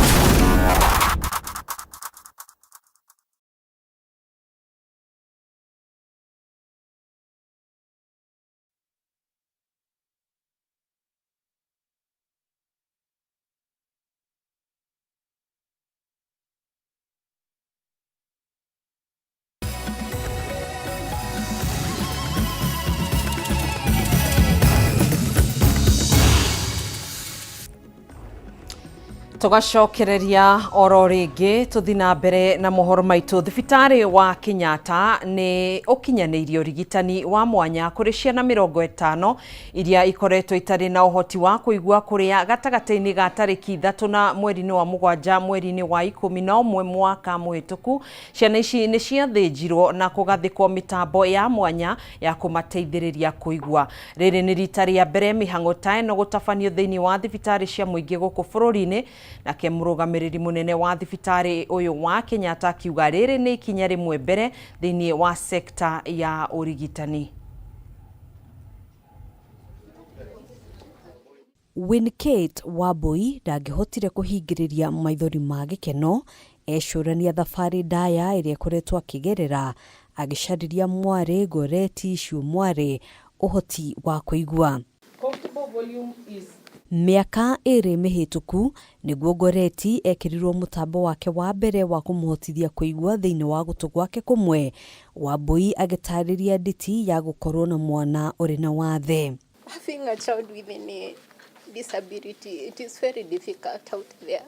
[SPEAKER 1] Tũgacokereria oro rĩngĩ tũthi na mbere na mohoro maitũ. Thibitarĩ wa Kenyatta nĩ ũkinyanĩirie ũrigitani wa mwanya kũrĩ ciana 50 iria ikoretwo itarĩ na ũhoti wa kũigua kũrĩa gatagatĩ-inĩ ga tarĩki 3 na mweri-inĩ wa 7 mweri-inĩ wa 11 mwaka mũhĩtũku. Ciana ici nĩ ciathĩnjirwo na kũgathĩkwo mĩtambo ya mwanya ya kũmateithĩrĩria kũigua. Rĩrĩ nĩ rita rĩa mbere mĩhang'o ta ĩno gũtabanio thĩinĩ wa thibitarĩ cia mũingĩ gũkũ bũrũri-inĩ. Nake mũrũgamĩrĩri mũnene wa thibitarĩ ũyũ wa Kenyatta akiuga rĩrĩ nĩ ikinya rĩmwe mbere thĩinĩ wa sekta ya ũrigitani.
[SPEAKER 13] Winkate Wambui ndangĩhotire kũhingĩrĩria maithori ma gĩkeno ecũrania thabarĩ ndaya ĩrĩa ĩkoretwo akĩgerera agĩcarĩria mwarĩ Goreti Ciumwarĩ ũhoti wa kũigua. Mĩaka ĩrĩ mĩhĩtũku nĩguo Goreti ekĩrirwo mũtambo wake wa mbere wa kũmũhotithia kũigua thĩinĩ wa gũtũ gwake kũmwe, Wambui agĩtarĩria nditi ya gũkorwo na mwana ũrĩ na wathe.
[SPEAKER 14] Having a child with any disability, it is very difficult out there.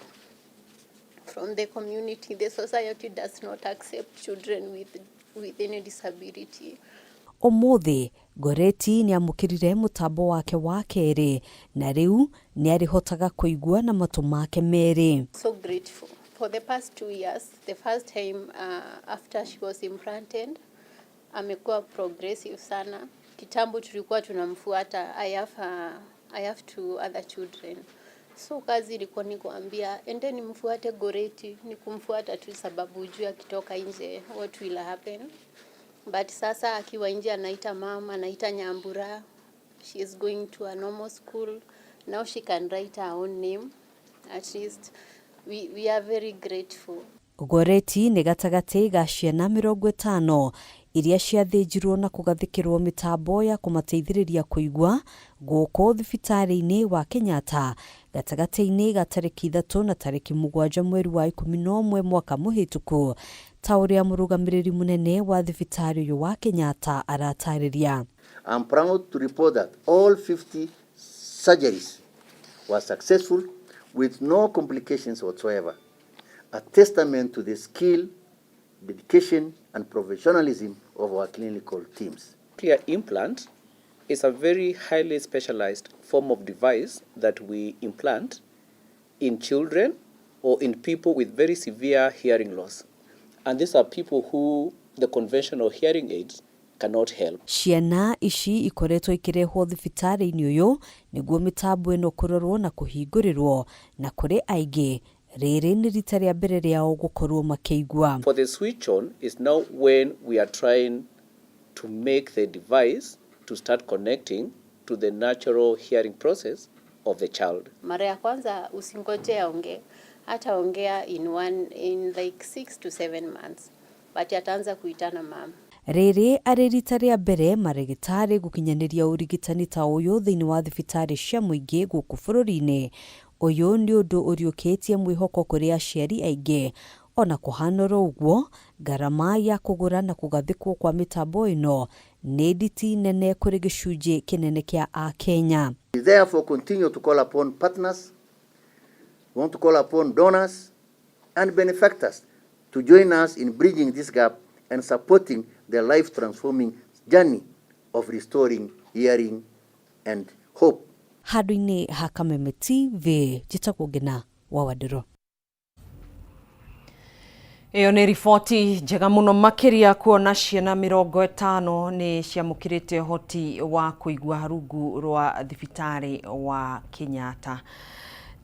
[SPEAKER 14] From the community, the society does not accept children with any disability.
[SPEAKER 13] Ũmũthĩ, Goreti nĩamũkĩrire mũtambo wake wa kerĩ na rĩu nĩarĩhotaga kũigua na matũ make merĩ.
[SPEAKER 14] So grateful. For the past 2 years, the first time after she was implanted, amekuwa progressive sana. Kitambo tulikuwa tunamfuata. I have 2 other children. So kazi ilikuwa ni kuambia endeni mfuate Goreti, ni kumfuata tu sababu ujue akitoka nje what will happen. But sasa akiwa nje anaita mama, anaita Nyambura. She is going to a normal school. Now she can write her own name. At least we are very grateful.
[SPEAKER 13] Goreti nĩ gatagatĩ ga ciana 50 iria ciathĩnjirwo na kũgathĩkĩrwo mĩtambo ya kũmateithĩrĩria kũigua gũkũ thibitarĩ-inĩ wa Kenyatta gatagatĩ-inĩ ga tarĩki 3 na tarĩki 7 mweri wa 11 mwaka mũhĩtũku, ta ũrĩa mũrũgamĩrĩri mũnene wa thibitarĩ ũyũ wa Kenyatta aratarĩria.
[SPEAKER 15] I'm proud to report that all 50 surgeries were successful with no complications whatsoever, a testament to the skill, dedication, and professionalism of our clinical teams.
[SPEAKER 16] Cochlear implant is a very highly specialized form of device that we implant in children or in people with very severe hearing loss. And these are people who the conventional hearing aids cannot help.
[SPEAKER 13] Ciana ici ikoretwo ikĩrehwo thibitarĩ-inĩ ũyũ nĩguo mĩtambo ĩno kũrorwo na kũhingũrĩrwo, na kũrĩ aingĩ rĩrĩ nĩ rita rĩa mbere rĩao gũkorwo makĩigua.
[SPEAKER 16] For the switch on is now when we are trying to make the device to start connecting to the natural hearing process of the child.
[SPEAKER 14] Mara ya kwanza usingoje aongee, hata ongea in like 6 to 7 months, but ataanza kuitana mama.
[SPEAKER 13] Rĩrĩ arĩ rita rĩa mbere marĩgĩtarĩ gũkinyanĩria ũrigitani ta ũyũ thĩinĩ wa thibitarĩ cia mũingĩ gũkũ bũrũri-inĩ. Ũyũ nĩ ũndũ ũriũkĩtie mwĩhoko kũrĩ aciari aingĩ. Ona kũhana oro ũguo, ngarama ya kũgũra na kũgathĩkwo kwa mĩtambo ĩno nĩ nditi nene kũrĩ gĩcunjĩ kĩnene kĩa Akenya.
[SPEAKER 15] We therefore continue to call upon partners, we want to call upon donors and benefactors to join us in bridging this gap and supporting the life-transforming journey of restoring hearing and hope.
[SPEAKER 13] Handũ-inĩ ha Kameme TV, njĩtagwo Ngĩna wa Wandũrũ.
[SPEAKER 1] Ĩyo nĩ riboti njega mũno makĩria kuona ciana 50 nĩ ciamũkĩrĩte ũhoti wa kũigua rungu rwa thibitarĩ wa Kenyatta.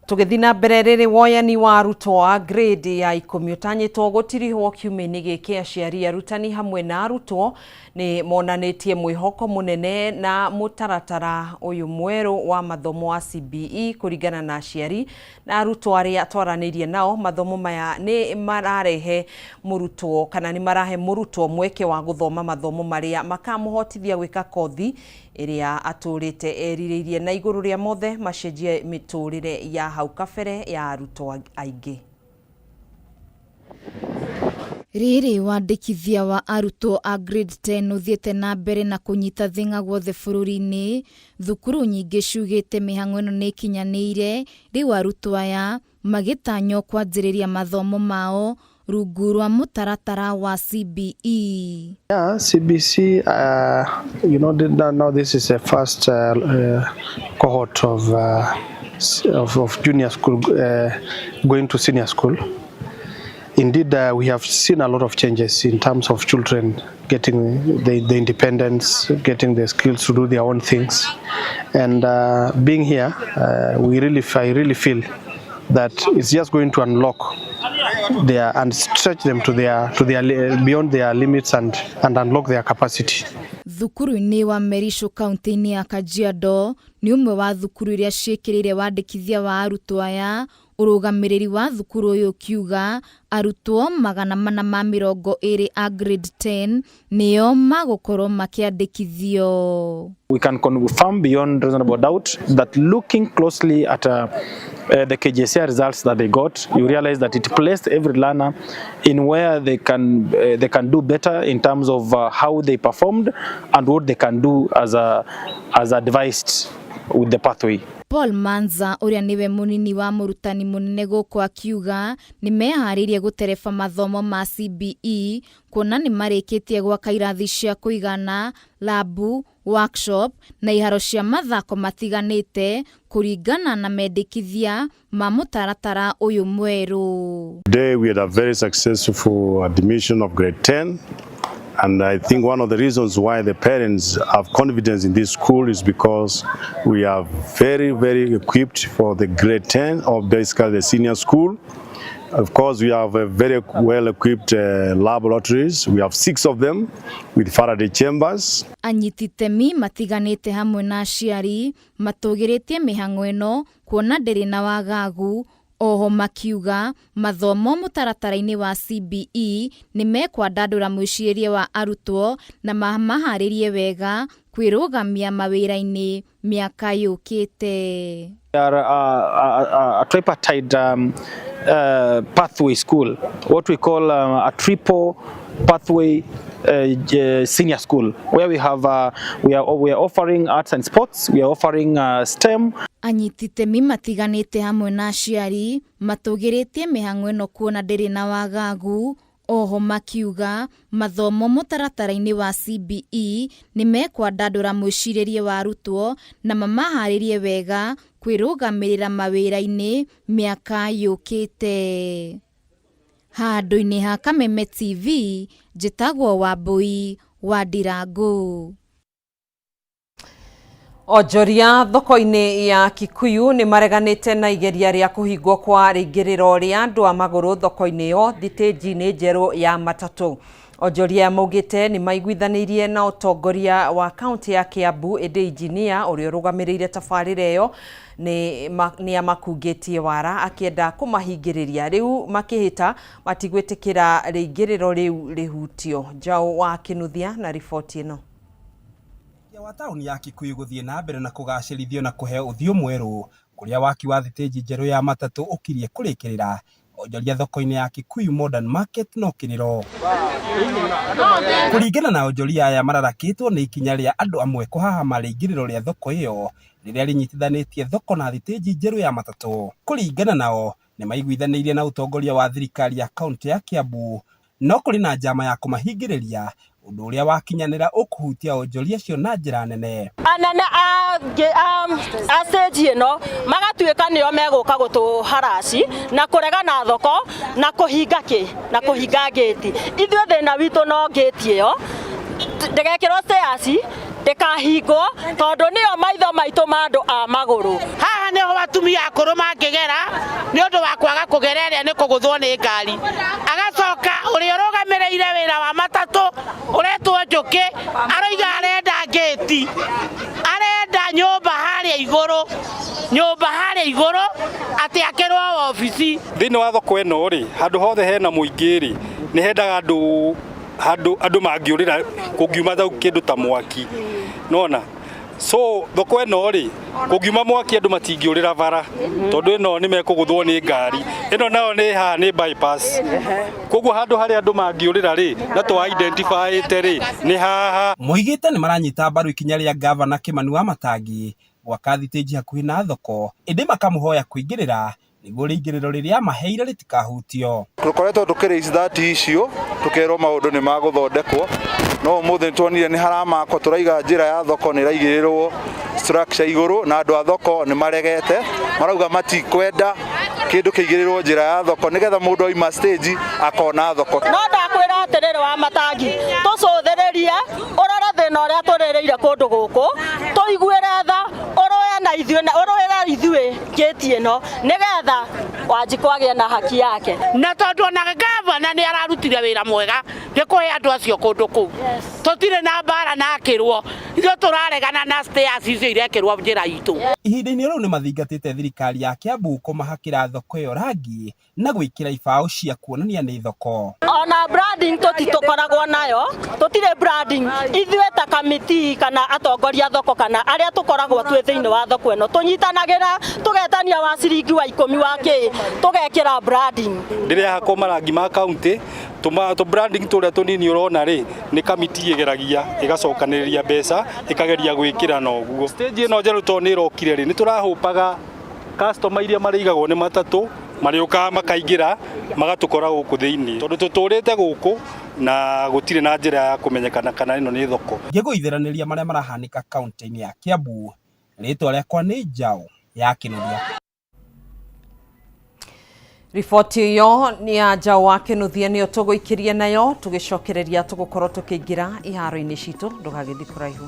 [SPEAKER 1] Tũgĩthiĩ na mbere rĩrĩ woyani wa arutwo a grade ya 10 ũtanyĩtwo gũtirihwo kiumia-inĩ gĩkĩ, aciari, arutani hamwe na arutwo nĩ monanĩtie mwĩhoko mũnene na mũtaratara ũyũ mwerũ wa mathomo wa CBE. Kũringana na aciari na arutwo arĩa twaranĩirie nao, mathomo maya nĩ mararehe mũrutwo kana nĩ marahe mũrutwo mweke wa gũthoma mathomo marĩa makamũhotithia gwĩka kothi ĩrĩa atũrĩte erirĩirie, na igũrũ rĩa mothe macenjie mĩtũrĩre ya hau kabere ya arutwo aingĩ.
[SPEAKER 18] Rĩrĩ wandĩkithia wa arutwo a grade 10 ũthiĩte na mbere na kũnyita thĩng'a guothe bũrũri-inĩ, thukuru nyingĩ ciugĩte mĩhang'o ĩno nĩ ĩkinyanĩire. Rĩu arutwo aya magĩtanywo kwanjĩrĩria mathomo mao rungu rwa mũtaratara wa CBE.
[SPEAKER 19] Yeah, CBC, now this is the first cohort of junior school going to senior school. Indeed, we have seen a lot of changes in terms of children getting the independence, getting the skills to do their own things. And being here, I really feel that it's just going to unlock their and stretch them to their beyond their limits and unlock their capacity.
[SPEAKER 18] Thukuru-inĩ wa Merisho kaunti-inĩ ya Kajiado nĩ ũmwe wa thukuru iria ciĩkĩrĩire wandĩkithia wa arutwo aya. Ũrũgamĩrĩri wa thukuru ũyũ ũkiuga arutwo 420 a grade 10 nĩo magũkorwo makĩandĩkithio.
[SPEAKER 20] We can confirm beyond reasonable doubt that looking closely at the KJSEA results that they got, you realize that it placed every learner in where they can do better in terms of how they performed and what they can do as advised with the pathway.
[SPEAKER 18] Paul Manza ũrĩa nĩwe mũnini wa mũrutani mũnene gũkũ akiuga nĩ meharĩirie gũtereba mathomo ma CBE kuona nĩ marĩkĩtie gwaka irathi cia kũigana, labu, workshop na iharo cia mathako matiganĩte kũringana na mendekithia ma mũtaratara ũyũ mwerũ.
[SPEAKER 9] Today we had a very successful admission of grade 10, and I think one of the reasons why the parents have confidence in this school is because we are very, very equipped for the grade 10 or basically the senior school. Of course, we have a very well equipped laboratories. We have six of them with Faraday chambers.
[SPEAKER 18] Anyiti itemi matiganĩte hamwe na aciari matũgĩrĩtie mĩhang'o ĩno kuona ndĩrĩ na wagagu. Oho makiuga mathomo mũtaratara-inĩ wa CBE nĩ mekwandandũra mwĩcirĩrie wa arutwo na mamaharĩrie wega kwĩrũgamia mawĩra-inĩ mĩaka yũkĩte.
[SPEAKER 20] We are a tripartite pathway school, what we call a triple pathway senior school, where we are offering arts and sports, we are offering STEM.
[SPEAKER 18] Anyiti itemi matiganĩte hamwe na aciari matũgĩrĩtie mĩhang'o ĩno kuona ndĩrĩ na wagagu. Oho makiuga mathomo mũtaratara-inĩ wa CBE nĩ mekwandandũra mwĩcirĩrie wa arutwo na mamaharĩrie wega kwĩrũgamĩrĩra mawĩra-inĩ mĩaka yũkĩte. Handũ-inĩ ha Kameme TV, njĩtagwo Wambui wa Ndirangu.
[SPEAKER 1] Onjoria thoko-inĩ ya Kikuyu nĩ mareganĩte na igeria rĩa kũhingwo kwa rĩingĩrĩro rĩa andũ a magũrũ thoko-inĩ ĩyo thitĩnji-inĩ njerũ ya matatũ. Onjoria maugĩte nĩ maiguithanĩirie na ũtongoria wa kaunti ya Kiambu, ĩndĩ injinia ũrĩa ũrũgamĩrĩire tabarĩra ĩyo nĩ amakungĩtie wara akĩenda kũmahingĩrĩria. Rĩu makĩhĩta matigwĩtĩkĩra rĩingĩrĩro rĩu rĩhutio. Njaũ wa Kĩnuthia na riboti ĩno.
[SPEAKER 21] Wa taũni ya Kikuyu gũthiĩ na mbere na kũgacĩrithio na kũheo ũthiũ mwerũ kũrĩa waki wa thitĩnji njerũ ya matatũ ũkirie kũrĩkĩrĩra. Onjoria thoko-inĩ ya Kikuyu Modern Market no kĩrĩro. Kũringana na onjoria aya, mararakĩtwo nĩ ikinya rĩa andũ amwe kũhahama rĩingĩrĩro rĩa thoko ĩyo rĩrĩa rĩnyitithanĩtie thoko na thitĩnji njerũ ya matatũ. Kũringana nao, nĩ maiguithanĩirie na ũtongoria wa thirikari ya kaunti ya Kiambu No kũrĩ na njama ya kũmahingĩrĩria, ũndũ ũrĩa wakinyanĩra ũkũhutia onjoria acio na njĩra nene.
[SPEAKER 4] Anene a stage ĩno magatuĩka nĩo megũka gũtũharaci na kũrega na thoko na kũhinga kĩ na kũhinga ngĩti. Ithuĩ thĩna witũ no ngĩti ĩyo ndĩgekĩrwo stairs ndĩkahingwo tondũ nĩyo maitho maitũ ma andũ a magũrũ.
[SPEAKER 5] Haha nĩho atumia akũrũ mangĩgera nĩ ũndũ wa kwaga kũgera ĩrĩa nĩ kũgũthwo nĩ ngari. Agacoka ũrĩa ũrũgamĩrĩire wĩra wa matatũ ũretwo Njũkĩ aroiga arenda ngĩti, arenda nyũmba harĩa igũrũ, nyũmba harĩa igũrũ atĩ akĩrwo wabici.
[SPEAKER 22] Thĩinĩ wa thoko ĩno rĩ, handũ hothe hena mũingĩ rĩ, nĩ hendaga andũ handũ andũ mangĩũrĩra kũngiuma kĩndũ ta mwaki nona so thoko ĩno rĩ kũngiuma mwaki andũ matingĩũrĩra bara tondũ ĩno nĩ mekũgũthwo nĩ ngari ĩno nayo nĩ haha nĩ bypass koguo handũ harĩa andũ mangĩũrĩra rĩ na twa identify-ĩte rĩ nĩ haha.
[SPEAKER 21] Moigĩte nĩ maranyita mbaru ikinya rĩa ngavana Kĩmani Wamatangi gwaka thitĩnji hakuhĩ na thoko ĩndĩ makamũhoya kũingĩrĩra nĩguo rĩingĩrĩro rĩrĩa amaheire rĩtikahutio.
[SPEAKER 23] Tũkoretwo tũkĩ raise that issue tũkerwo maũndũ nĩ magũthondekwo no ũmũthĩ nĩtuonire nĩ haramakwo tũraiga njĩra ya thoko nĩ ĩraigĩrĩrwo structure igũrũ na andũ a thoko nĩ maregete marauga matikwenda kĩndũ kĩigĩrĩrwo njĩra ya thoko nĩgetha mũndũ aima stage akona thoko.
[SPEAKER 4] No ndakwĩra atĩrĩrĩ wa matangi tũcũthĩrĩrie ũrore thĩna ũrĩa tũrĩrĩire kũndũ gũkũ tũiguĩre tha ũrũe na ithuĩ na ũrũĩre ithuĩ ngĩti ĩno nĩgetha Wanjikũ agĩe na haki yake.
[SPEAKER 5] Na tondũ ona gavana nĩ ararutire wĩra mwega nĩ kũhe andũ acio kũndũ kũu, tũtirĩ na mbara na akĩrwo, ithuĩ tũraregana na stairs icio irekĩrwo njĩra itũ.
[SPEAKER 21] Ihinda-inĩ rĩu nĩ mathingatĩte thirikari ya Kiambu kũmahakĩra thoko ĩyo rangi na gwĩkĩra ibaũ cia kuonania nĩ thoko.
[SPEAKER 4] Ona branding tũtitũkoragwo nayo, tũtirĩ branding. Ithuĩ ta kamiti kana atongoria thoko kana arĩa tũkoragwo twĩ thĩinĩ wa thoko ĩno tũnyitanagĩra tũgetania wa ciringi wa ikũmi wa kĩ tũgekĩra branding.
[SPEAKER 22] Ndĩrehakwo marangi ma kaunti tũ branding tũrĩa tũnini ũrona rĩ nĩ kamiti ĩgeragia ĩgacokanĩrĩria mbeca ĩkageria gwĩkĩra na ũguo. Stage ĩno njerũ tondũ nĩ ĩrokire rĩ nĩ tũrahũpaga customer iria marĩigagwo nĩ matatũ marĩũkaga makaingĩra magatũkora gũkũ thĩinĩ tondũ tũtũrĩte gũkũ na gũtirĩ na njĩra ya kũmenyekana kana ĩno nĩ thoko.
[SPEAKER 21] Ngĩgũithĩranĩria marĩa marahanĩka kaunti-inĩ ya Kiambu, rĩtwa rĩakwa nĩ Njaũ ya Kĩnuthia.
[SPEAKER 1] Riboti ĩyo nĩ ya Njaũ wa Kĩnuthia nĩyo tũgũikĩria nayo tũgĩcokereria tũgũkorwo tũkĩingĩra iharo-inĩ citũ ndũgagĩthiĩ kũraihu.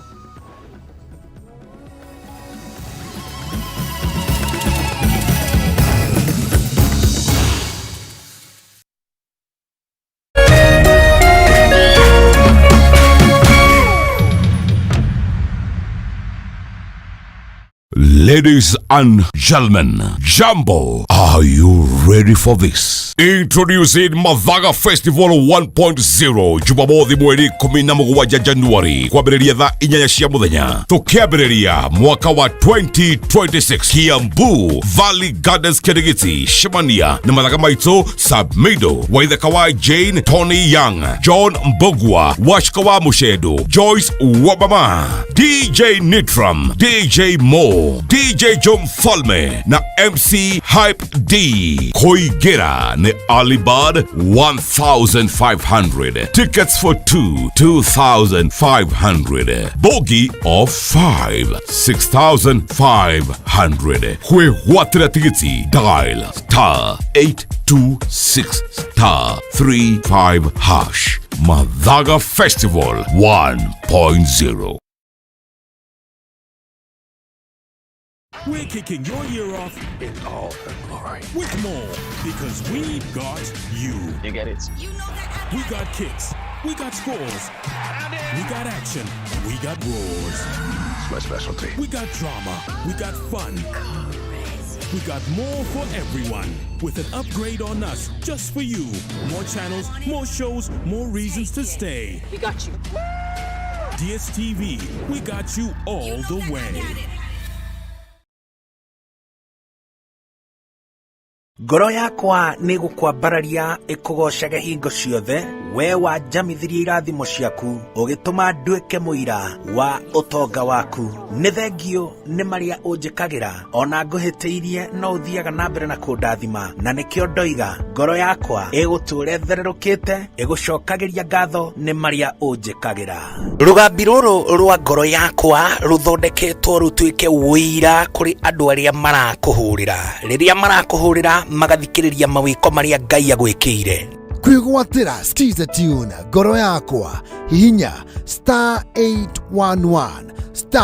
[SPEAKER 26] Ladies and gentlemen, Jambo, are you ready for this? Introducing Mathaga Festival 1.0 Jumamothi mweri 17 Januari kwambĩrĩria thaa inyanya cia mũthenya tũkĩambĩrĩria mwaka wa 2026 Kiambu Valley Gardens Kirigiti cemania na mathaga maitũ Sabmido Waithaka wa Jane Tony Young John Mbogua Wachika wa Mũcendo Joyce Wabama DJ Nitram DJ Mo DJ Joe Mfalme na MC Hype D kũingĩra nĩ Alibud 1500 tickets for 2 2500 bogi of 5 6500 kwĩgwatĩra tigiti dial star 826 star 35 hash Mathaga Festival 1.0
[SPEAKER 24] We're kicking your year off in all her glory with more because we got you. You get it. We got kicks. We got scores. We got action. We got roars.
[SPEAKER 26] It's my specialty.
[SPEAKER 24] We got drama. We got fun. We got more for everyone with an upgrade on us just for you. More channels, more shows, more reasons to stay.
[SPEAKER 1] We got you.
[SPEAKER 24] DSTV, we got you all the way.
[SPEAKER 2] Ngoro yakwa nĩ gũkwambararia ĩkũgoocage hingo ciothe, we wanjamithirie irathimo ciaku, ũgĩtũma nduĩke mũira wa ũtonga waku. Nĩ thengiũ nĩ marĩa ũnjĩkagĩra, ona ngũhĩtĩirie no ũthiaga na mbere na kũndathima, na nĩkĩo ndoiga ngoro yakwa ĩgũtũũra ĩthererũkĩte, ĩgũcokagĩria ngatho nĩ marĩa ũnjĩkagĩra. Rũgambi rũrũ rwa ngoro yakwa rũthondeketwo rũtuĩke ũira kũrĩ andũ arĩa marakũhũrĩra, rĩrĩa marakũhũrĩra magathikĩrĩria mawĩko marĩa Ngai agwĩkĩire.
[SPEAKER 6] Kwĩgwatĩra Skiza Tune ngoro yakwa, hihinya star 811 star.